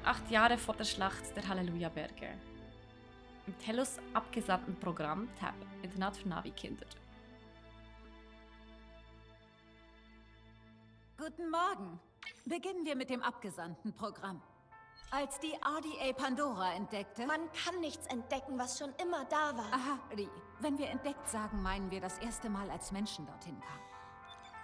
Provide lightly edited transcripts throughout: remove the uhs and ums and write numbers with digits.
8 Jahre vor der Schlacht der Halleluja-Berge. Im Tellus abgesandten Programm TAP, Internat für Navi-Kinder. Guten Morgen. Beginnen wir mit dem abgesandten Programm. Als die RDA Pandora entdeckte... Man kann nichts entdecken, was schon immer da war. Aha, Ri. Wenn wir entdeckt sagen, meinen wir das erste Mal, als Menschen dorthin kamen.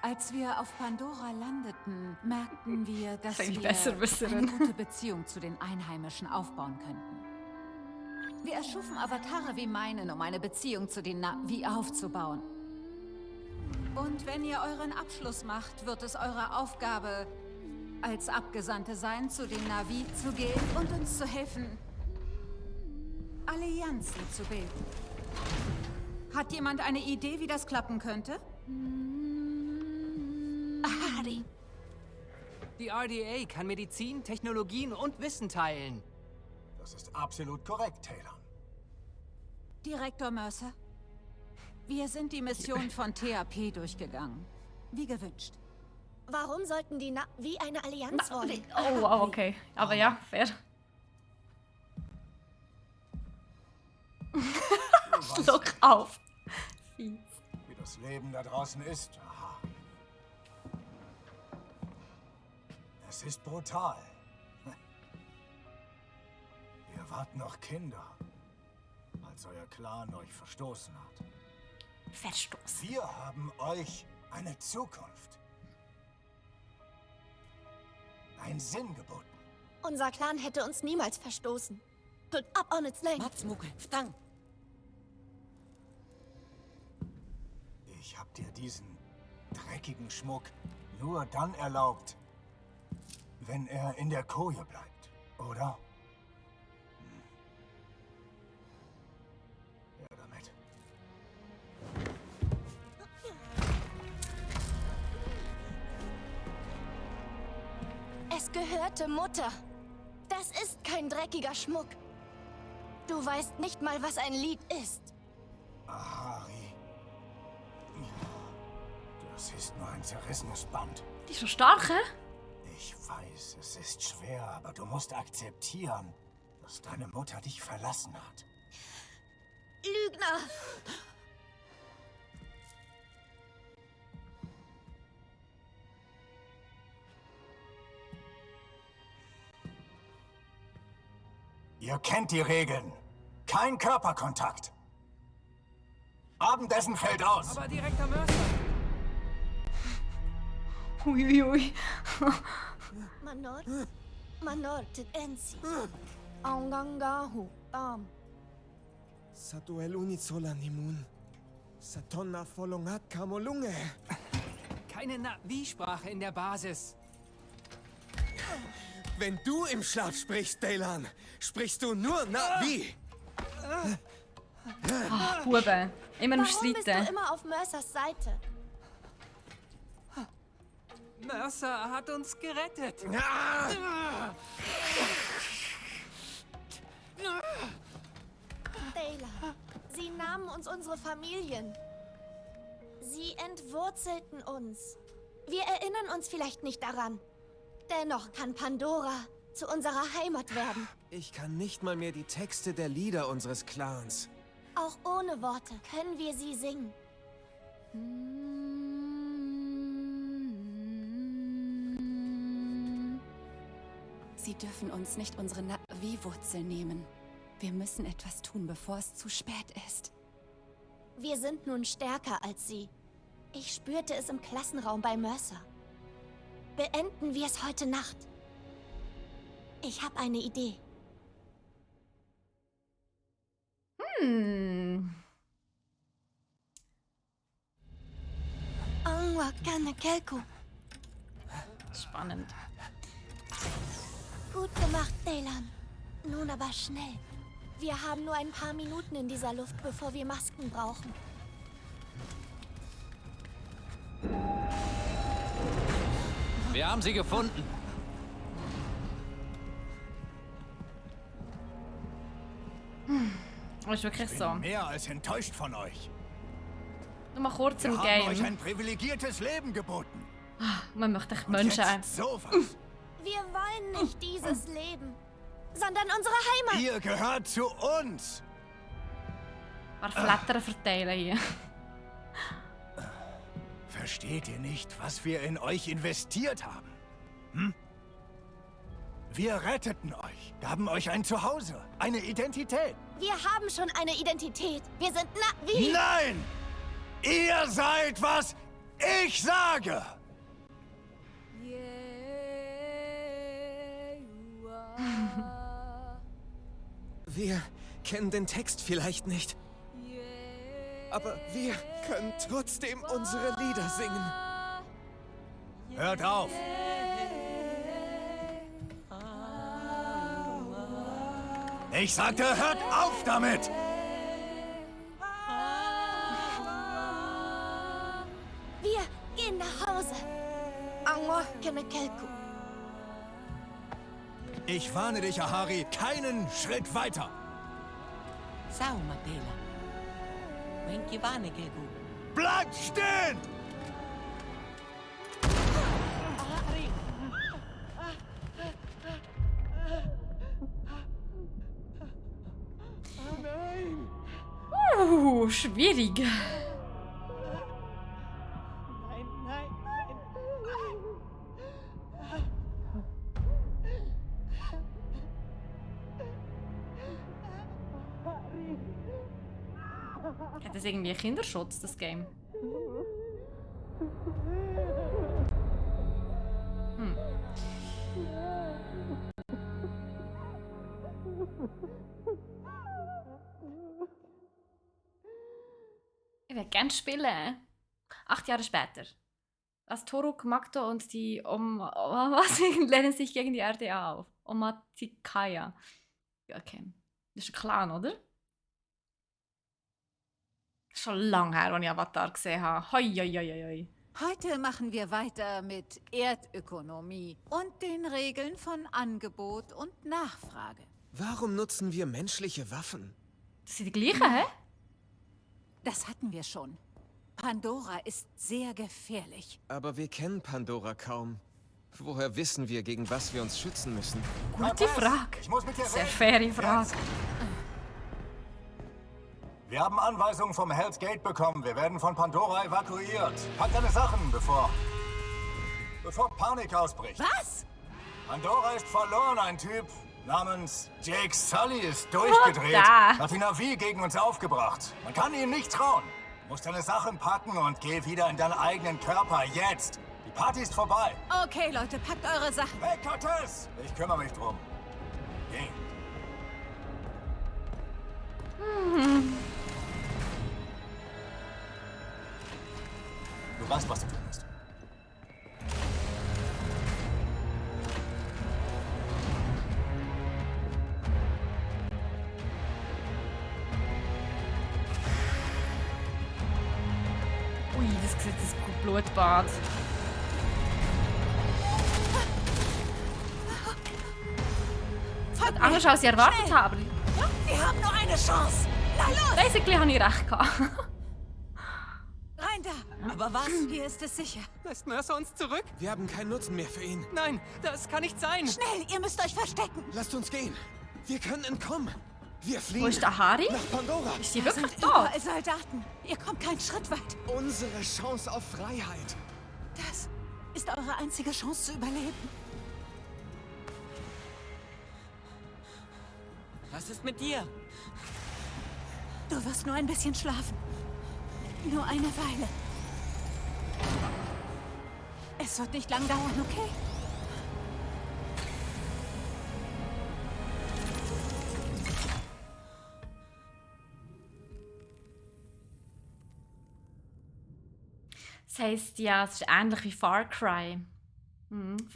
Als wir auf Pandora landeten, merkten wir, dass wir eine gute Beziehung zu den Einheimischen aufbauen könnten. Wir erschufen Avatare wie meinen, um eine Beziehung zu den Navi aufzubauen. Und wenn ihr euren Abschluss macht, wird es eure Aufgabe, als Abgesandte sein, zu den Navi zu gehen und uns zu helfen, Allianzen zu bilden. Hat jemand eine Idee, wie das klappen könnte? Harry. Die RDA kann Medizin, Technologien und Wissen teilen. Das ist absolut korrekt, Taylor. Direktor Mercer, wir sind die Mission von TAP durchgegangen. Wie gewünscht. Warum sollten die wie eine Allianz wollen? Oh, wow, okay. Aber ja, fair. Schluck auf. Fies. Wie das Leben da draußen ist. Aha. Es ist brutal. Ihr wart noch Kinder, als euer Clan euch verstoßen hat. Verstoßen. Wir haben euch eine Zukunft. Einen Sinn geboten. Unser Clan hätte uns niemals verstoßen. Put up on its name. Ich hab dir diesen dreckigen Schmuck nur dann erlaubt, wenn er in der Koje bleibt, oder? Ja, damit. Es gehörte Mutter. Das ist kein dreckiger Schmuck. Du weißt nicht mal, was ein Lied ist. Ahari. Das ist nur ein zerrissenes Band. Die ist schon stark, hä? Ich weiß, es ist schwer, aber du musst akzeptieren, dass deine Mutter dich verlassen hat. Lügner! Ihr kennt die Regeln. Kein Körperkontakt. Abendessen fällt aus. Aber Direktor Mercer. Uiuiui. Manor Ensi. Angangahu Tam. Satuel Unizola Nimun. Satonna Folongat Kamolunge. Keine Navi-Sprache in der Basis. Wenn du im Schlaf sprichst, Daylan, sprichst du nur Navi. Ach, Buben. Immer noch Warum bist du streiten. immer auf Mercers Seite? Mercer hat uns gerettet. Taylor, sie nahmen uns unsere Familien. Sie entwurzelten uns. Wir erinnern uns vielleicht nicht daran. Dennoch kann Pandora zu unserer Heimat werden. Ich kann nicht mal mehr die Texte der Lieder unseres Clans. Auch ohne Worte können wir sie singen. Sie dürfen uns nicht unsere Navi-Wurzel nehmen. Wir müssen etwas tun, bevor es zu spät ist. Wir sind nun stärker als sie. Ich spürte es im Klassenraum bei Mercer. Beenden wir es heute Nacht. Ich habe eine Idee. Spannend. Gut gemacht, Daylan. Nun aber schnell. Wir haben nur ein paar Minuten in dieser Luft, bevor wir Masken brauchen. Wir haben sie gefunden. Das ist wirklich so. Mehr als enttäuscht von euch. Nur mal kurz im Wir haben euch Game. ein privilegiertes Leben geboten. Man möchte echt Und Menschen jetzt sowas. Wir wollen nicht dieses Leben. sondern unsere Heimat. Ihr gehört zu uns. Paar Flattern verteilen hier. Versteht ihr nicht, was wir in euch investiert haben? Hm? Wir retteten euch, gaben euch ein Zuhause, eine Identität. Wir haben schon eine Identität. Wir sind wie? Nein! Ihr seid, was ich sage! Wir kennen den Text vielleicht nicht. Aber wir können trotzdem unsere Lieder singen. Hört auf! Ich sagte, hört auf damit! Wir gehen nach Hause. Angwa Kemekelku. Ich warne dich, Ahari, keinen Schritt weiter! Sauma, Dela. Wenki Vane Gegu. Bleibt stehen! Schwierig. Hat das irgendwie Kinderschutz, das Game? Ich würde gerne spielen. 8 Jahre später. Als Toruk, Magdo und die was lernen sich gegen die RDA auf. Omatikaya. Ja, okay. Das ist ein Clan, oder? Schon lange her, als ich Avatar gesehen habe. Hoi, hoi, hoi, hoi. Heute machen wir weiter mit Erdökonomie und den Regeln von Angebot und Nachfrage. Warum nutzen wir menschliche Waffen? Das sind die gleichen, hä? Das hatten wir schon. Pandora ist sehr gefährlich. Aber wir kennen Pandora kaum. Woher wissen wir, gegen was wir uns schützen müssen? Gute Frage. Ich muss mit dir Sehr reden. faire Frage. Wir haben Anweisungen vom Hell's Gate bekommen. Wir werden von Pandora evakuiert. Pack deine Sachen, bevor Panik ausbricht. Was? Pandora ist verloren. Ein Typ namens Jake Sully ist durchgedreht. da. Hat die Navi gegen uns aufgebracht. Man kann ihm nicht trauen. Du musst deine Sachen packen und geh wieder in deinen eigenen Körper. Jetzt. Die Party ist vorbei. Okay, Leute, packt eure Sachen. Hey, Cortez! Ich kümmere mich drum. Geh. Du weißt, was du tun musst. Ui, das sieht das Blutbad. Hat anders als ich erwartet habe. Wir haben nur eine Chance. Na los, Basically habe ich recht gehabt. rein da. Aber was? Hier ist es sicher. Lässt Mercer uns zurück? Wir haben keinen Nutzen mehr für ihn. Nein, das kann nicht sein. Schnell, ihr müsst euch verstecken. Lasst uns gehen. Wir können entkommen. Wir fliehen. Wo ist der Hari? Nach Pandora. Ist die Da wirklich sind da? überall Soldaten. Ihr kommt keinen Schritt weit. Unsere Chance auf Freiheit. Das ist eure einzige Chance zu überleben. Was ist mit dir? Du wirst nur ein bisschen schlafen. Nur eine Weile. Es wird nicht lang dauern, okay? Das heisst, ja, es ist ähnlich wie Far Cry.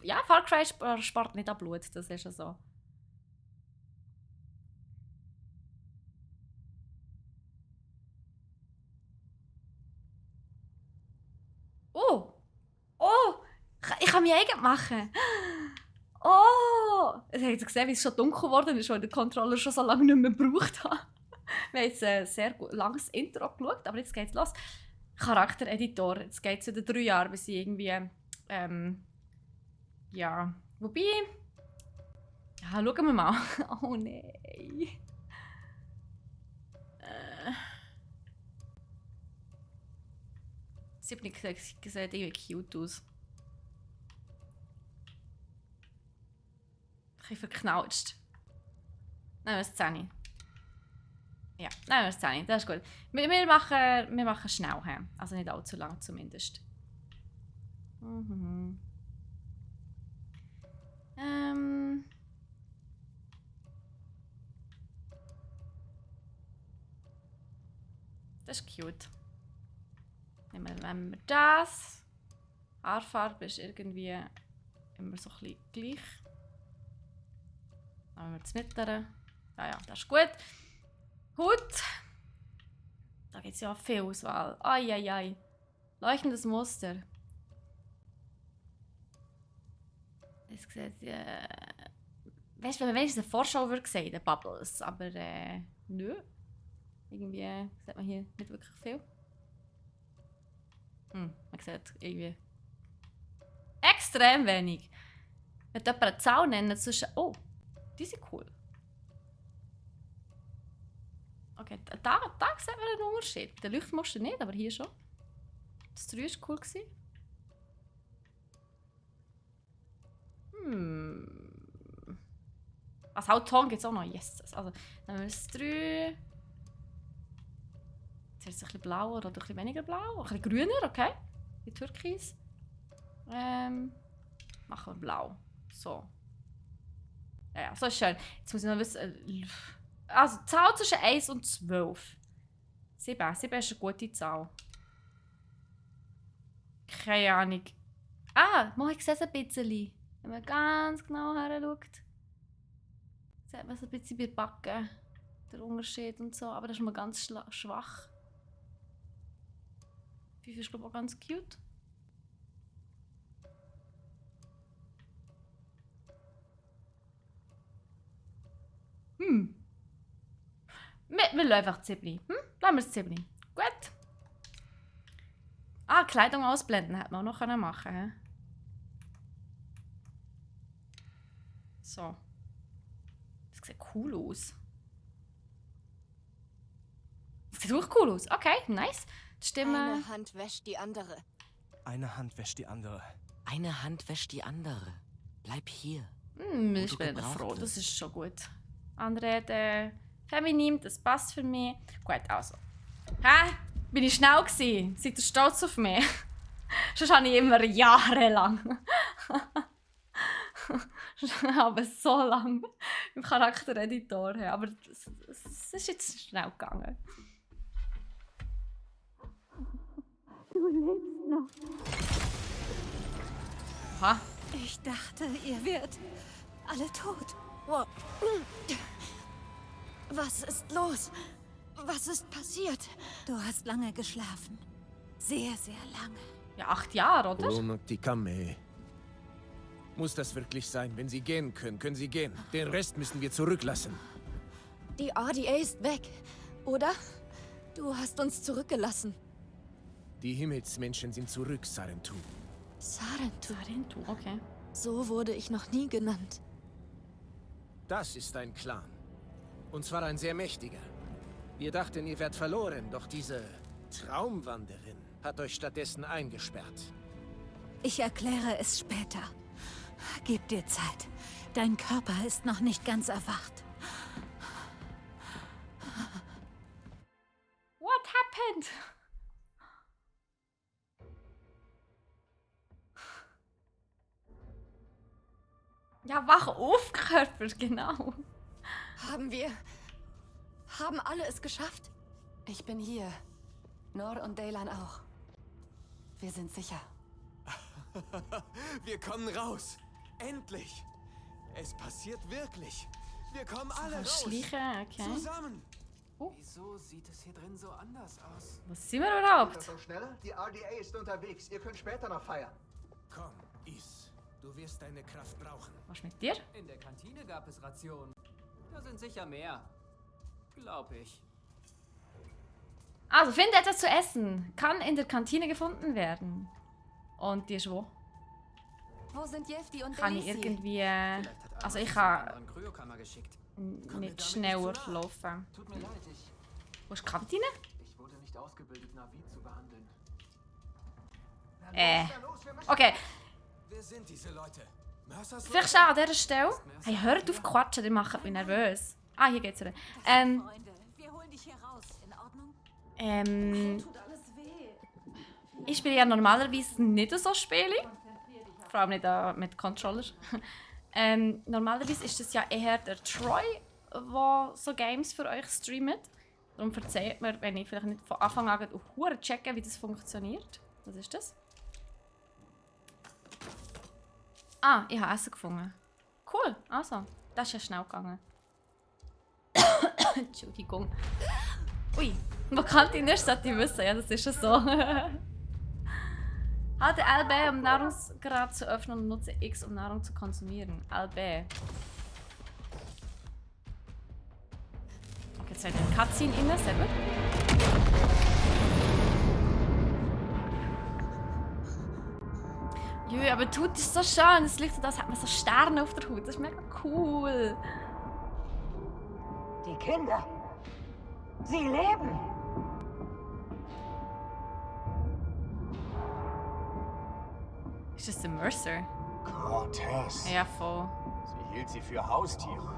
Ja, Far Cry spart nicht an Blut, das ist ja so. Oh! Oh! Ich kann mich eigen machen! Oh! Jetzt habt ihr gesehen, wie es schon dunkel geworden ist, weil der Controller schon so lange nicht mehr gebraucht hat. Wir haben jetzt ein sehr langes Intro geschaut, aber jetzt geht's los. Charaktereditor. Jetzt geht es in 3 Jahre, bis ich irgendwie. Ja. Wobei. Ja, schauen wir mal. Oh nein. Sieht irgendwie cute aus. Ein bisschen verknautscht. Nehmen wir das 10. Ja, nehmen wir das 10. Das ist gut. Wir machen schnell. He? Also nicht allzu lang zumindest. Mhm. Das ist cute. Nehmen wir das. Haarfarbe ist irgendwie immer so ein bisschen gleich. Nehmen wir das mittlere. Ja, das ist gut. Hut. Da gibt es ja viel Auswahl. Ai. Leuchtendes Muster. Es sieht, weißt du, wenn man wenigstens eine Vorschau würde sehen, den Bubbles, aber nö. Irgendwie sieht man hier nicht wirklich viel. Man sieht irgendwie extrem wenig. Wenn jemand eine Zahl nennt, zwischen. Oh, die sind cool. Okay, da sieht man einen Unterschied. Der Leuchtmuster nicht, aber hier schon. Das 3 war cool. Als Hautton gibt es auch noch. Yes. Also, dann haben wir das 3. Jetzt wird es ein bisschen blauer oder ein bisschen weniger blau. Ein bisschen grüner, okay. Wie Türkis. Machen wir blau. So. Ja, so ist schön. Jetzt muss ich noch wissen. Also, die Zahl zwischen 1 und 12. 7. 7 ist eine gute Zahl. Keine Ahnung. Ich sehe es ein bisschen. Wenn man ganz genau her schaut, sieht man so ein bisschen bei der Backe. Der Unterschied und so. Aber das ist mal ganz schwach. 5 ist, glaube ich, auch ganz cute. Wir lassen einfach Zibli. Lassen wir das Zibli. Gut. Kleidung ausblenden hätte man auch noch machen können. So. Das sieht cool aus. Das sieht auch cool aus. Okay, nice. Die Stimme. Eine Hand wäscht die andere. Eine Hand wäscht die andere. Eine Hand wäscht die andere. Bleib hier. Ich bin froh, das ist schon gut. Anrede, feminin, das passt für mich. Gut, also. Bin ich schnell gewesen? Seid ihr stolz auf mich? Sonst habe ich immer jahrelang. Aber so lang im Charaktereditor. Aber es ist jetzt schnell gegangen. Du lebst noch. Aha. Ich dachte, ihr wärt alle tot. Wow. Was ist los? Was ist passiert? Du hast lange geschlafen. Sehr, sehr lange. Ja, 8 Jahre, oder? Muss das wirklich sein? Wenn Sie gehen können, können Sie gehen. Den Rest müssen wir zurücklassen. Die RDA ist weg, oder? Du hast uns zurückgelassen. Die Himmelsmenschen sind zurück, Sarentu. Sarentu, okay. So wurde ich noch nie genannt. Das ist ein Clan. Und zwar ein sehr mächtiger. Wir dachten, ihr wärt verloren, doch diese Traumwanderin hat euch stattdessen eingesperrt. Ich erkläre es später. Gib dir Zeit. Dein Körper ist noch nicht ganz erwacht. What happened? Ja, wach auf, Körper, genau. Haben alle es geschafft? Ich bin hier. Nor und Daylan auch. Wir sind sicher. Wir kommen raus. Endlich. Es passiert wirklich. Wir kommen alle raus. Schleichen, okay. Zusammen. Wieso sieht es hier drin so anders aus? Was sind wir überhaupt? Das noch schneller? Die RDA ist unterwegs. Ihr könnt später noch feiern. Komm, Is. Du wirst deine Kraft brauchen. Was mit dir? In der Kantine gab es Rationen. Da sind sicher mehr. Glaub ich. Also, finde etwas zu essen. Kann in der Kantine gefunden werden. Und die ist wo? Wo sind Jefti und Kann ich Delici? irgendwie... Vielleicht hat Also ich kann nicht schneller laufen. Tut mir leid, Wo ist die Kantine? ich wurde nicht ausgebildet, Navi zu behandeln. Okay, Wer sind diese Leute? Mörsers vielleicht schon an dieser Stelle. Hey, hört auf zu quatschen, die machen mich nervös. Ah, hier geht's wieder. Freunde, wir holen dich hier raus. In Ordnung? Tut alles weh. Ich spiele ja normalerweise nicht so Spiele. Vor allem nicht mit Controller. Normalerweise ist es ja eher der Troy, der so Games für euch streamt. Darum verzeiht mir, wenn ich vielleicht nicht von Anfang an auch checke, wie das funktioniert. Was ist das? Ah, ich habe Essen gefunden. Cool, also, das ist ja schnell gegangen. Entschuldigung. Ui, wo kann die nicht, sollte ich wissen. Ja, das ist ja so. Halte LB, um Nahrungsgrad zu öffnen und nutze X, um Nahrung zu konsumieren. LB. Okay, jetzt seid ihr in Cutscene inne, sehr gut. Jö, aber die Haut ist so schön. Es liegt so, als hat man so Sterne auf der Haut. Das ist mega cool. Die Kinder. Sie leben. Ist das der Mercer? Cortez. Ja, voll. Sie hielt sie für Haustiere,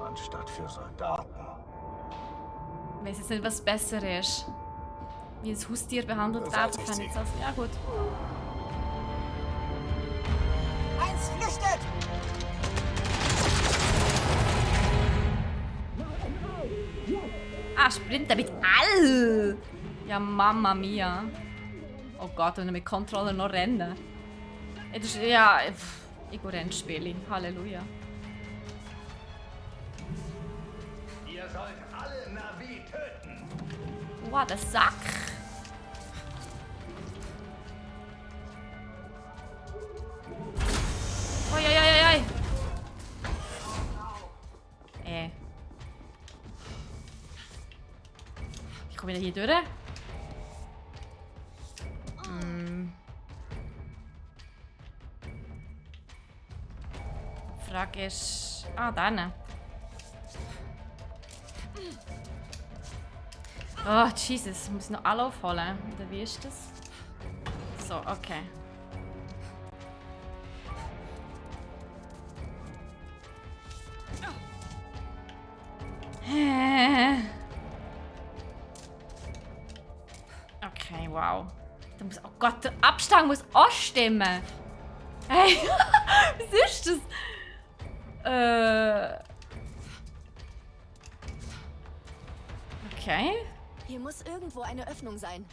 anstatt für Soldaten. Ich weiß jetzt nicht, was besser ist. Wie ein Haustier behandelt werden, fände ich das. Ja, gut. Eins flüchtet! Ah, sprinten mit all! Ja, Mamma mia. Oh Gott, wenn wir mit Controller noch rennen. Ja, ich gehe Rennspiele. Halleluja. Ihr sollt alle Navi töten. Wow, der Sack! Oi, oi, oi, oi! Ich komme wieder hier durch. Die Frage ist... Ah, da hinten. Oh, Jesus, muss ich noch alle aufholen? Oder wie ist das? So, okay. Okay, wow. Da muss, oh Gott, der Abstand muss auch stimmen. Hey, was ist das? Okay. Hier muss irgendwo eine Öffnung sein.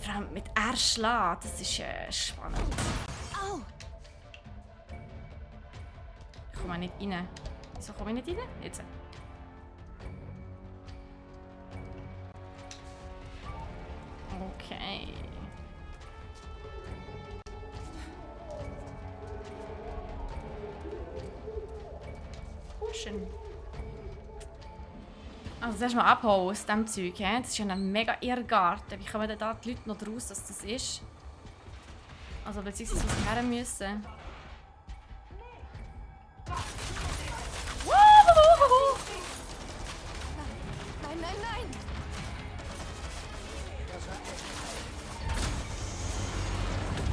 Vor allem mit R-Schlag, das ist spannend. Au! Ich komme nicht rein. Wieso komme ich nicht rein? Jetzt. Okay. Schön. Also erstmal abhauen aus diesem Zeug. He? Das ist ja ein mega Irrgarten. Wie kommen denn da die Leute noch draus, dass das ist? Also beziehungsweise was wir her müssen. Nein, nein, nein!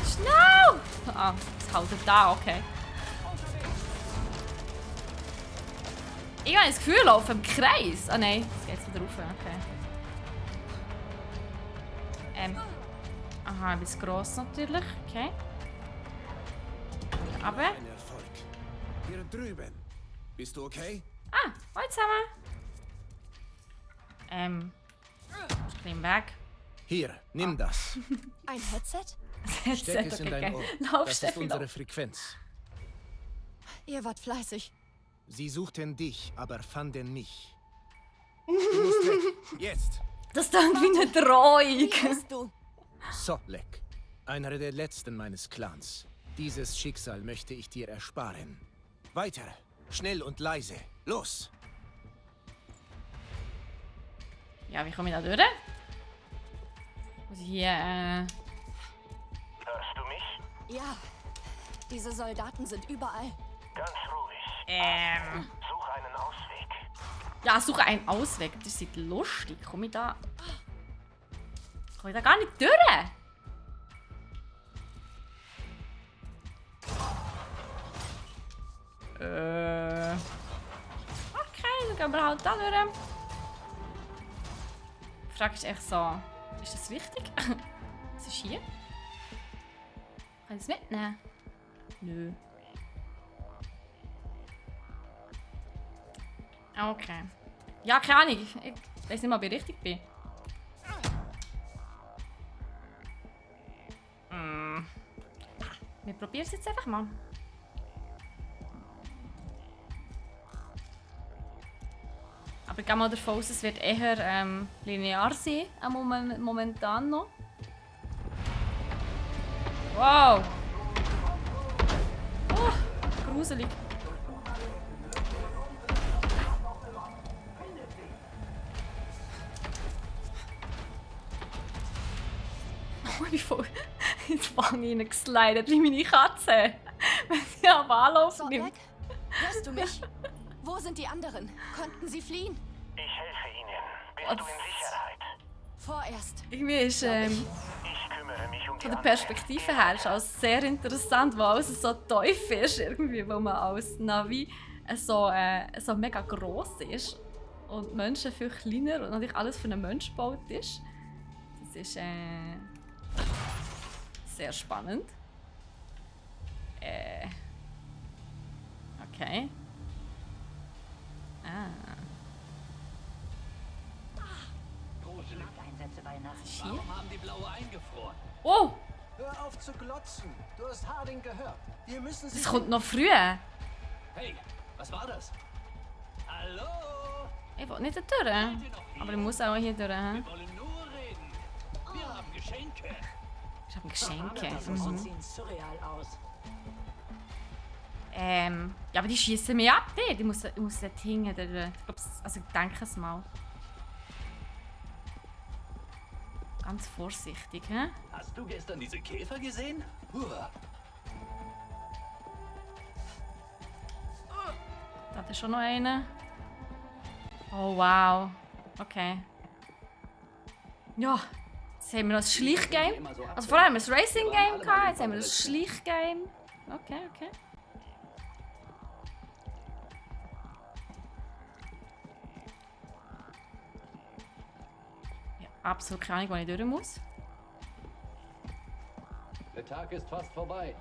Schnell! Ah, es haut da, okay. Ich habe das Gefühl, ich laufe im Kreis. Ah nein, jetzt geht's wieder rauf. Okay. Aha, ein bisschen gross natürlich. Okay. Aber. Ein Erfolg. Hier drüben. Bist du okay? Ah, hallo zusammen. Ich bin weg. Hier, nimm das. Ein Headset? Steck es in dein Ohr. Das ist unsere Frequenz. Ihr wart fleißig. Sie suchten dich, aber fanden mich. Du musst weg. Jetzt. Das klingt wie eine Drohung. Wie bist du? Sotlek, einer der letzten meines Clans. Dieses Schicksal möchte ich dir ersparen. Weiter, schnell und leise. Los! Ja, wie komme ich da durch? Muss ich hier, Hörst du mich? Ja, diese Soldaten sind überall. Ganz ruhig. Suche einen Ausweg. Ja, suche einen Ausweg. Das ist lustig. Komme ich da gar nicht durch? Okay, dann gehen wir halt da durch. Die Frage ist echt so, ist das wichtig? Was ist hier? Kann ich es mitnehmen? Nö. Okay. Ja, keine Ahnung. Ich weiß nicht mal, ob ich richtig bin. Wir probieren es jetzt einfach mal. Aber ich gehe mal davon aus, es wird eher linear sein, momentan noch. Wow! Oh, gruselig. Oh, wie voll ins Fang hineingeslidet, wie meine Katze. Wenn sie am Anlauf nimmt. Hörst du mich? Wo sind die anderen? Konnten sie fliehen? Ich helfe ihnen. Bist du in Sicherheit? Vorerst. Irgendwie ist Ich kümmere mich um die von der Perspektive her ist alles sehr interessant, weil alles so tief ist, irgendwie, weil man als Navi so mega gross ist und Menschen viel kleiner und natürlich alles für einen Mensch gebaut ist. Das ist sehr spannend. Okay. Was ist hier? Warum haben die Blaue eingefroren? Oh! Hör auf zu glotzen. Du hast Harding gehört. Wir müssen sie... Das kommt noch früh. Hey, was war das? Hallo? Ich will nicht da durch. Aber ich muss auch hier durch. Wir wollen nur reden. Wir haben Geschenke. Ich habe Geschenke. Sie sehen surreal aus. Ja, aber die schießen mich ab. Ich muss dort hingehen. Ich glaube, also ich denke es mal. Ganz vorsichtig, hä? Hast du gestern diese Käfer gesehen? Da ist schon noch eine. Oh, wow. Okay. Ja, jetzt haben wir noch das Schleichgame. Also vorher haben wir das Racing-Game gehabt, jetzt haben wir das Schleichgame. Okay, okay. Ja, absolut keine Ahnung, wo ich durch muss. Der Tag ist fast vorbei.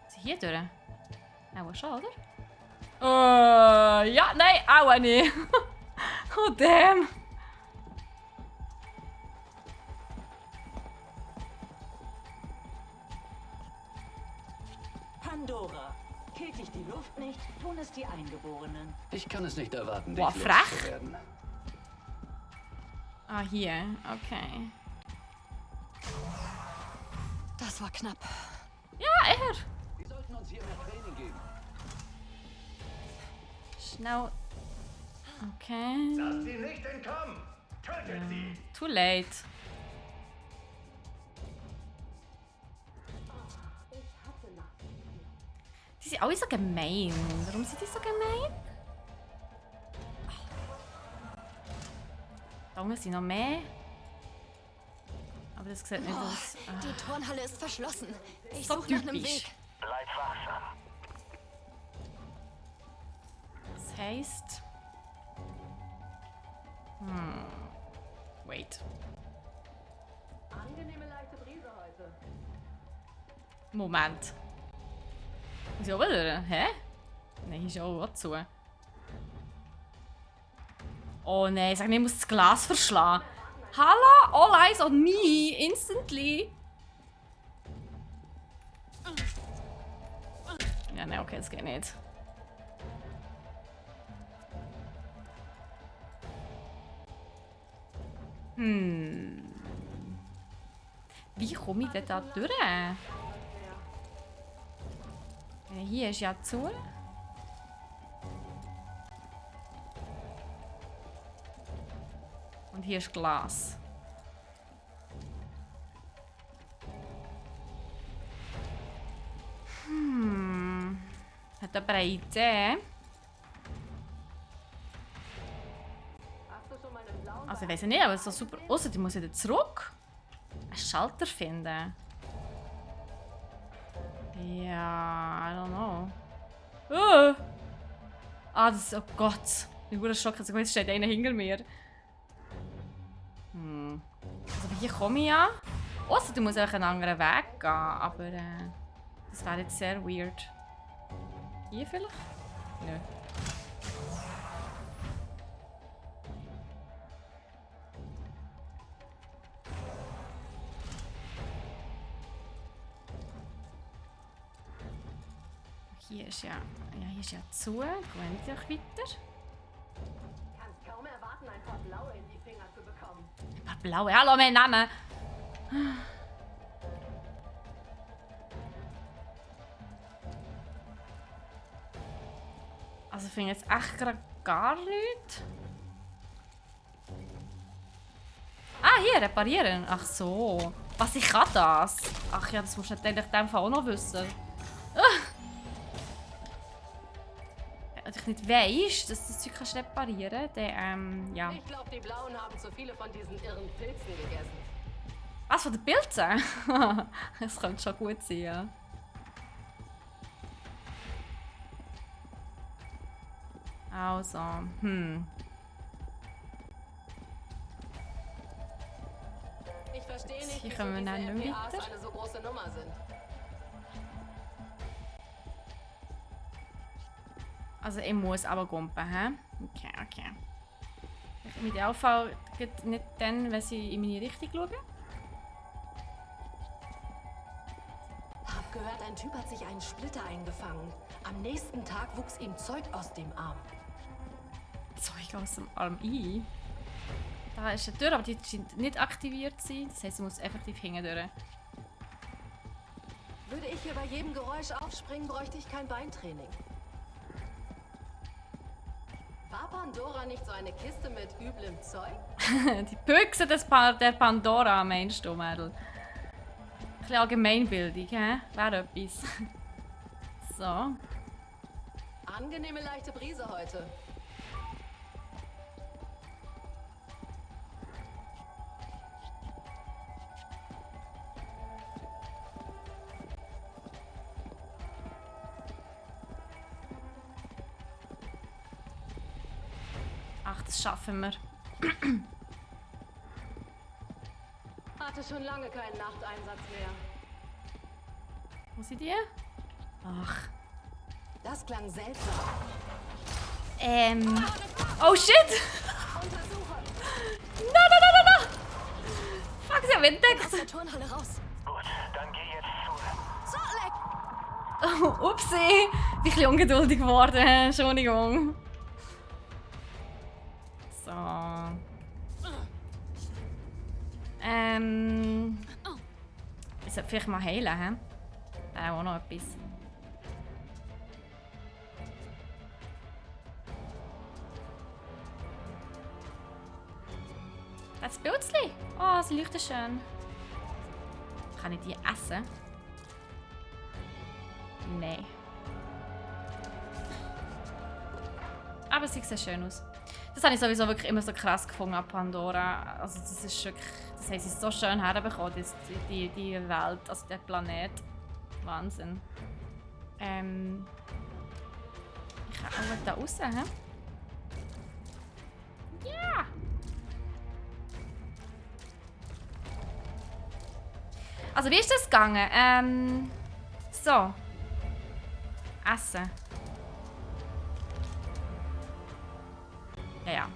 Ist hier durch? Auch schon, oder? Ja, nein, auch nicht. Oh, damn. Pandora. Killt dich die Luft nicht, tun es die Eingeborenen. Ich kann es nicht erwarten, Boah, dich frech. loszuwerden. Ah, hier. Okay. Das war knapp. Ja, er. Wir sollten uns hier mehr Training geben. Schnell. Okay. Lasst sie nicht entkommen! Tötet sie! Too late. Die sind alle so gemein. Warum sind die so gemein? Da unten sind noch mehr. Aber das sieht nicht aus. Die Turnhalle ist verschlossen. Ich So suche nach einem typisch. Weg. Bleib wachsam. Das heisst. Wait. Angenehme leichte Brise heute. Moment. Muss ich auch wieder? Hä? Nein, hier ist auch zu. Oh nein, sag nicht, ich muss das Glas verschlagen. Hallo? All eyes on me. Instantly. Ja, nein, okay, das geht nicht. Wie komme ich denn da durch? Hier ist ja zu. Und hier ist Glas. jemand eine Idee? Also ich weiß nicht, aber so super. Ausser ich muss wieder zurück. Einen Schalter finden. Ja, I don't know. Ah, das ist. Oh Gott. Ich wurde schockiert. Jetzt steht einer hinter mir. Also hier komme ich ja. Ausser du musst einen anderen Weg gehen. Aber das wäre jetzt sehr weird. Hier vielleicht? Nö. Hier ist ja hier ist ja zu. Gehen wir doch weiter. Kannst kaum erwarten, ein paar Blaue in die Finger zu bekommen. Ein paar Blaue. Hallo, mein Name. Also ich finde jetzt echt gerade gar nichts. Ah, hier, reparieren. Ach so. Was, ich kann das? Ach ja, das musst du natürlich in dem Fall auch noch wissen. Wenn du nicht weißt, dass du das Zeug kannst reparieren kannst, dann, ja. Ich glaube, die Blauen haben zu viele von diesen irren Pilzen gegessen. Was, von den Pilzen? Das könnte schon gut sein, ja. Also, Ich verstehe nicht, hier wieso können wir diese dann nicht MPAs weiter. eine so große Nummer sind. Also ich muss aber gumpen, hä? Okay, okay. Ich mit der AV geht nicht dann, wenn sie in meine Richtung schauen. Hab gehört, ein Typ hat sich einen Splitter eingefangen. Am nächsten Tag wuchs ihm Zeug aus dem Arm. Zeug aus dem Arm ein? Da ist eine Tür, aber die scheint nicht aktiviert zu sein. Das heisst, sie muss effektiv hinten durch. Würde ich hier bei jedem Geräusch aufspringen, bräuchte ich kein Beintraining. War Pandora nicht so eine Kiste mit üblem Zeug? Die Büchse der Pandora, meinst du, Mädel? Ein bisschen Allgemeinbildung, hä? Wäre etwas. So. Angenehme leichte Brise heute. Ach, das schaffen wir. Hatte schon lange keinen Nachteinsatz mehr. Wo sind die? Ach. Das klang seltsam. Oh shit! No! Fuck, sie haben entdeckt! Aus der Turnhalle raus. Gut, dann geh jetzt zu. Oh, upsi! Ich bin ein bisschen ungeduldig geworden. Entschuldigung. So. Ich sollte vielleicht mal heilen, hä? Wäre auch noch etwas. Das Pilzli! Oh, sie leuchten schön. Kann ich die essen? Nein. Aber sie sehen schön aus. Das habe ich sowieso wirklich immer so krass gefunden an Pandora. Also das ist wirklich... Das haben sie so schön herbekommen, die Welt, also der Planet. Wahnsinn. Ich kann auch da raus, hä? Ja! Also wie ist das gegangen? So. Essen. Ja.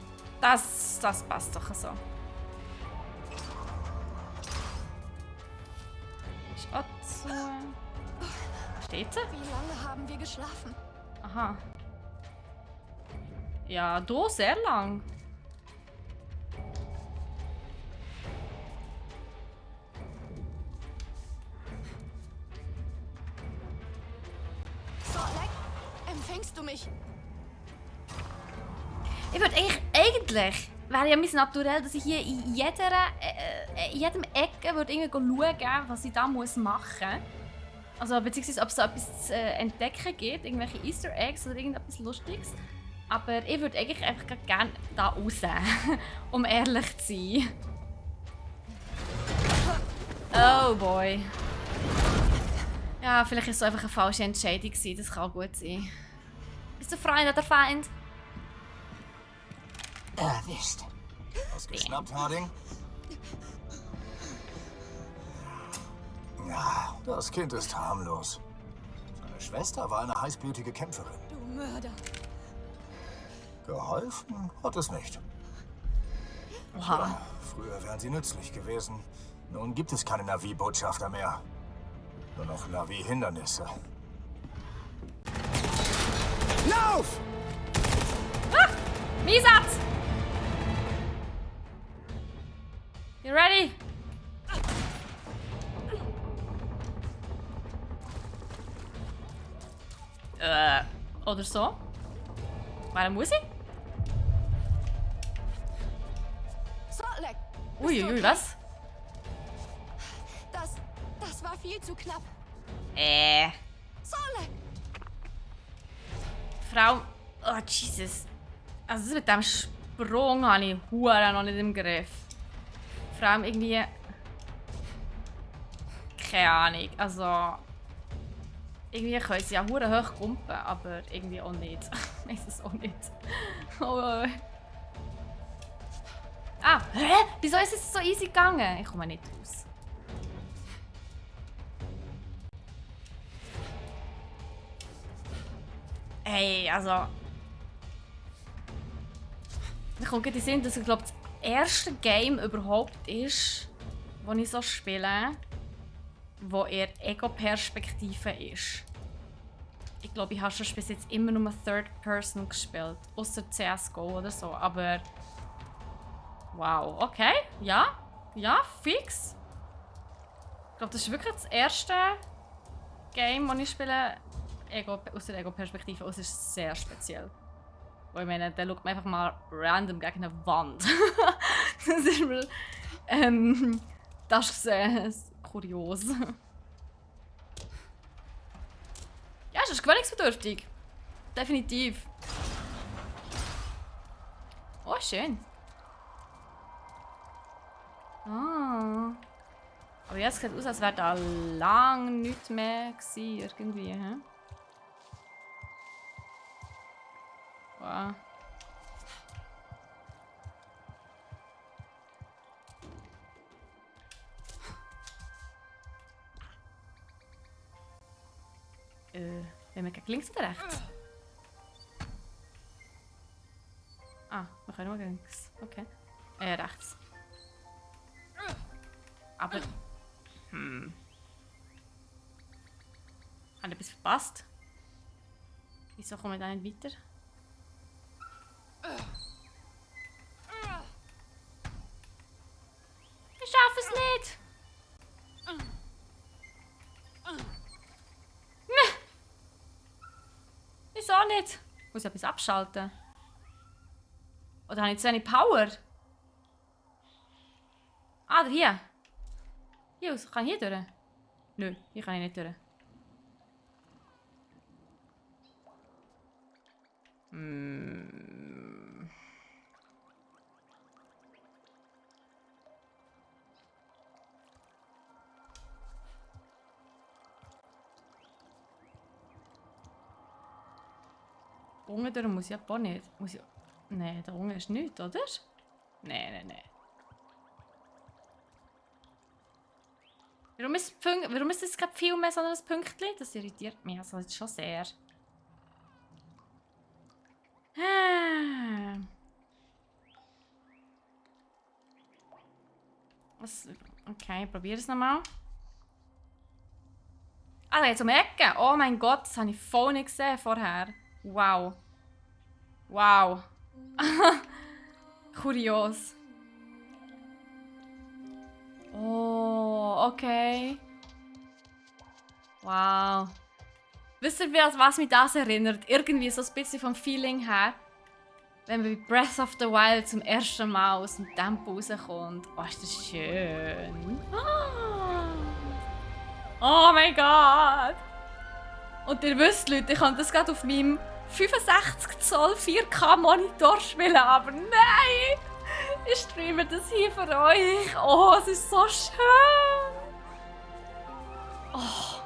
Das passt doch so. Ist auch zu... Steht sie? Wie lange haben wir geschlafen? Aha. Ja, du sehr lang. Sorlek, empfängst du mich? Ich würde eigentlich wäre ja mein Naturell, dass ich hier in jedem Ecke würde schauen, was ich da machen muss. Also beziehungsweise ob es da etwas zu entdecken gibt, irgendwelche Easter Eggs oder irgendetwas Lustiges. Aber ich würde eigentlich einfach gerne da raus, um ehrlich zu sein. Oh boy. Ja, vielleicht war es einfach eine falsche Entscheidung gewesen. Das kann gut sein. Bist du Freund oder Feind? Erwischt. Ausgeschnappt, Harding? Ja, das Kind ist harmlos. Seine Schwester war eine heißblütige Kämpferin. Du Mörder. Geholfen hat es nicht. Oha. Ja, früher wären sie nützlich gewesen. Nun gibt es keine Navi-Botschafter mehr. Nur noch Navi-Hindernisse. Lauf! Ah! Miesatz! You ready? Oder so? Warum muss ich? Solek! Uiuiui, was? Das war viel zu knapp. Solek! Frau... Oh, Jesus. Also das mit dem Sprung habe ich hure noch nicht im Griff. Vor allem irgendwie... Keine Ahnung, also... Irgendwie können sie ja hure hoch kumpen, aber irgendwie auch nicht. Ich weiß es auch nicht. Oh. Ah, hä? Wieso ist es so easy gegangen? Ich komme nicht raus. Hey, also... Mir kommt gerade in den Sinn, dass es, glaube ich, das erste Game überhaupt ist, das ich so spiele, wo eher Ego-Perspektive ist. Ich glaube, ich habe schon bis jetzt immer nur Third Person gespielt. Außer CSGO oder so, aber... Wow, okay. Ja, fix. Ich glaube, das ist wirklich das erste Game, das ich spiele, aus der Ego-Perspektive. Und es ist sehr speziell. Weil ich meine, der schaut mir einfach mal random gegen eine Wand. Das ist mir... das ist kurios. Ja, es ist gewöhnungsbedürftig. Definitiv. Oh, schön. Ah. Aber jetzt sieht es aus, als wäre da lang nichts mehr gewesen, irgendwie. He? Wow. Wenn wir gegen links oder rechts? Ah, wir können nur gegen links. Okay. Rechts. Aber... Habe ich etwas verpasst? Wieso kommen wir da nicht weiter? Ich schaffe es nicht! Wieso nicht? Ich muss etwas abschalten. Oder habe ich zu wenig Power? Ah, hier. Hier, kann ich hier durch? Nö, hier kann ich nicht durch. Unten durch muss ich aber nicht. Muss ich... Nein, da unten ist nichts, oder? Nein. Warum ist das gerade viel mehr so ein Pünktchen? Das irritiert mich also jetzt schon sehr. Was? Okay, ich probiere es nochmal. Ah, jetzt um die Ecke. Oh mein Gott, das habe ich voll nicht gesehen vorher. Wow. Wow. Kurios. Oh, okay. Wow. Wisst ihr, was mich das erinnert? Irgendwie so ein bisschen vom Feeling her. Wenn man bei Breath of the Wild zum ersten Mal aus dem Tempo rauskommt. Oh, ist das schön. Ah. Oh mein Gott! Und ihr wisst, Leute, ich kann das gerade auf meinem 65 Zoll 4K Monitor spielen, aber nein! Ich streame das hier für euch. Oh, es ist so schön! Oh.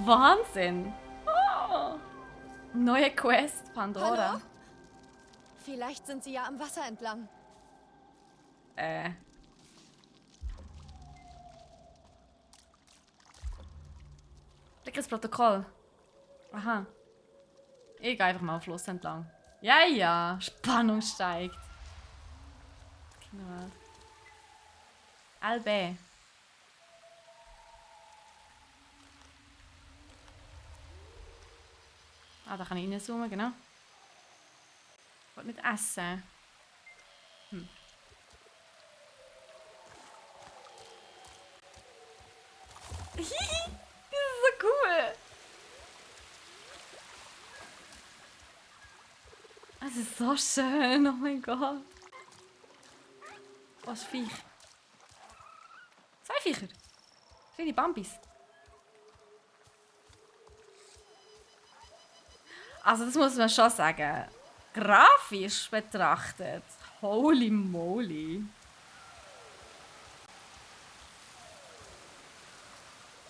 Wahnsinn! Oh. Neue Quest, Pandora. Hallo? Vielleicht sind sie ja am Wasser entlang. Das Protokoll. Aha. Ich gehe einfach mal am Fluss entlang. Ja, ja. Spannung steigt. Genau. LB. Ah, da kann ich reinzoomen, genau. Ich will nicht essen. Das ist so cool. Es ist so schön, oh mein Gott. Was für Viech? 2 Viecher. Kleine Bambis. Also das muss man schon sagen. Grafisch betrachtet. Holy moly.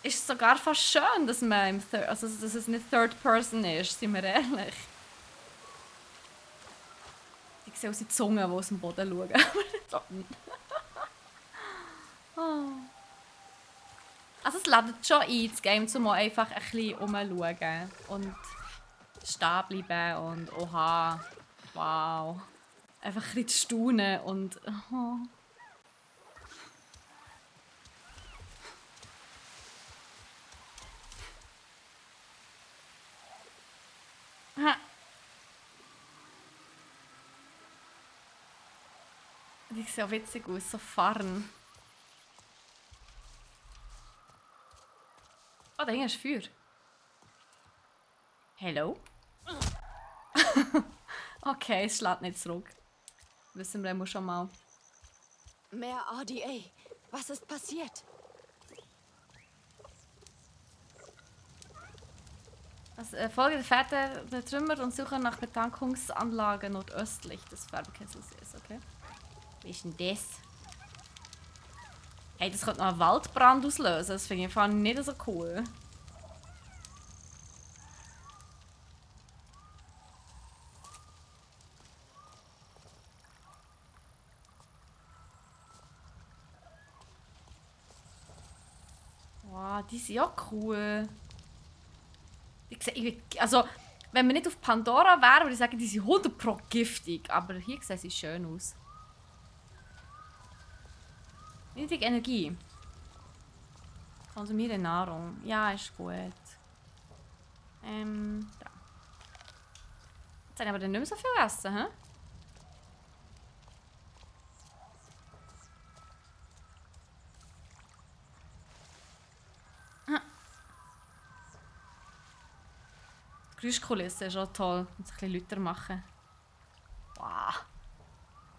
Ist sogar fast schön, dass man dass es nicht Third Person ist, sind wir ehrlich. Ich sehe auch die Zunge, die aus dem Boden schauen. Oh. Also es lädt schon ein, das Game, um einfach ein bisschen rumzuschauen. Und stehen bleiben und oha, wow. Einfach ein bisschen zu staunen und oh. Die sehen auch witzig aus, so Farn. Oh, da hinten ist Feuer. Hello? Okay, es schlägt nicht zurück. Wissen wir schon mal. Mehr RDA. Was ist passiert? Folge der Väter der Trümmer und suchen nach Betankungsanlagen nordöstlich des Färberkessels. Okay. Wie ist denn das? Hey, das könnte noch einen Waldbrand auslösen. Das finde ich nicht so cool. Wow, die sind ja cool. Also, wenn wir nicht auf Pandora wären, würde ich sagen, die sind 100% giftig. Aber hier sehen sie schön aus. Niedrig Energie. Konsumiere Nahrung. Ja, ist gut. Da. Jetzt habe ich aber dann nicht mehr so viel essen, hä? Die Geräuschkulisse ist auch toll. Und ein bisschen lauter machen. Wow.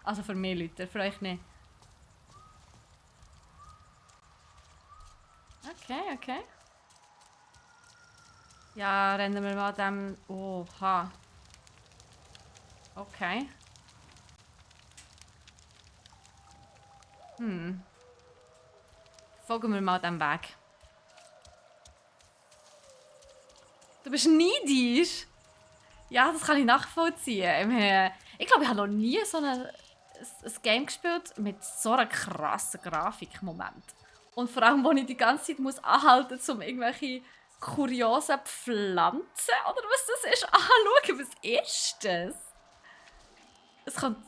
Also für mich lauter, für euch nicht. Okay. Ja, rennen wir mal dem... Oha. Okay. Folgen wir mal dem Weg. Du bist neidisch. Ja, das kann ich nachvollziehen. Ich glaube, ich habe noch nie so ein Game gespielt mit so einer krassen Grafik im Moment. Und vor allem, wo ich die ganze Zeit muss anhalten muss, um irgendwelche kuriosen Pflanzen oder was das ist, anschauen. Was ist das? Es kommt...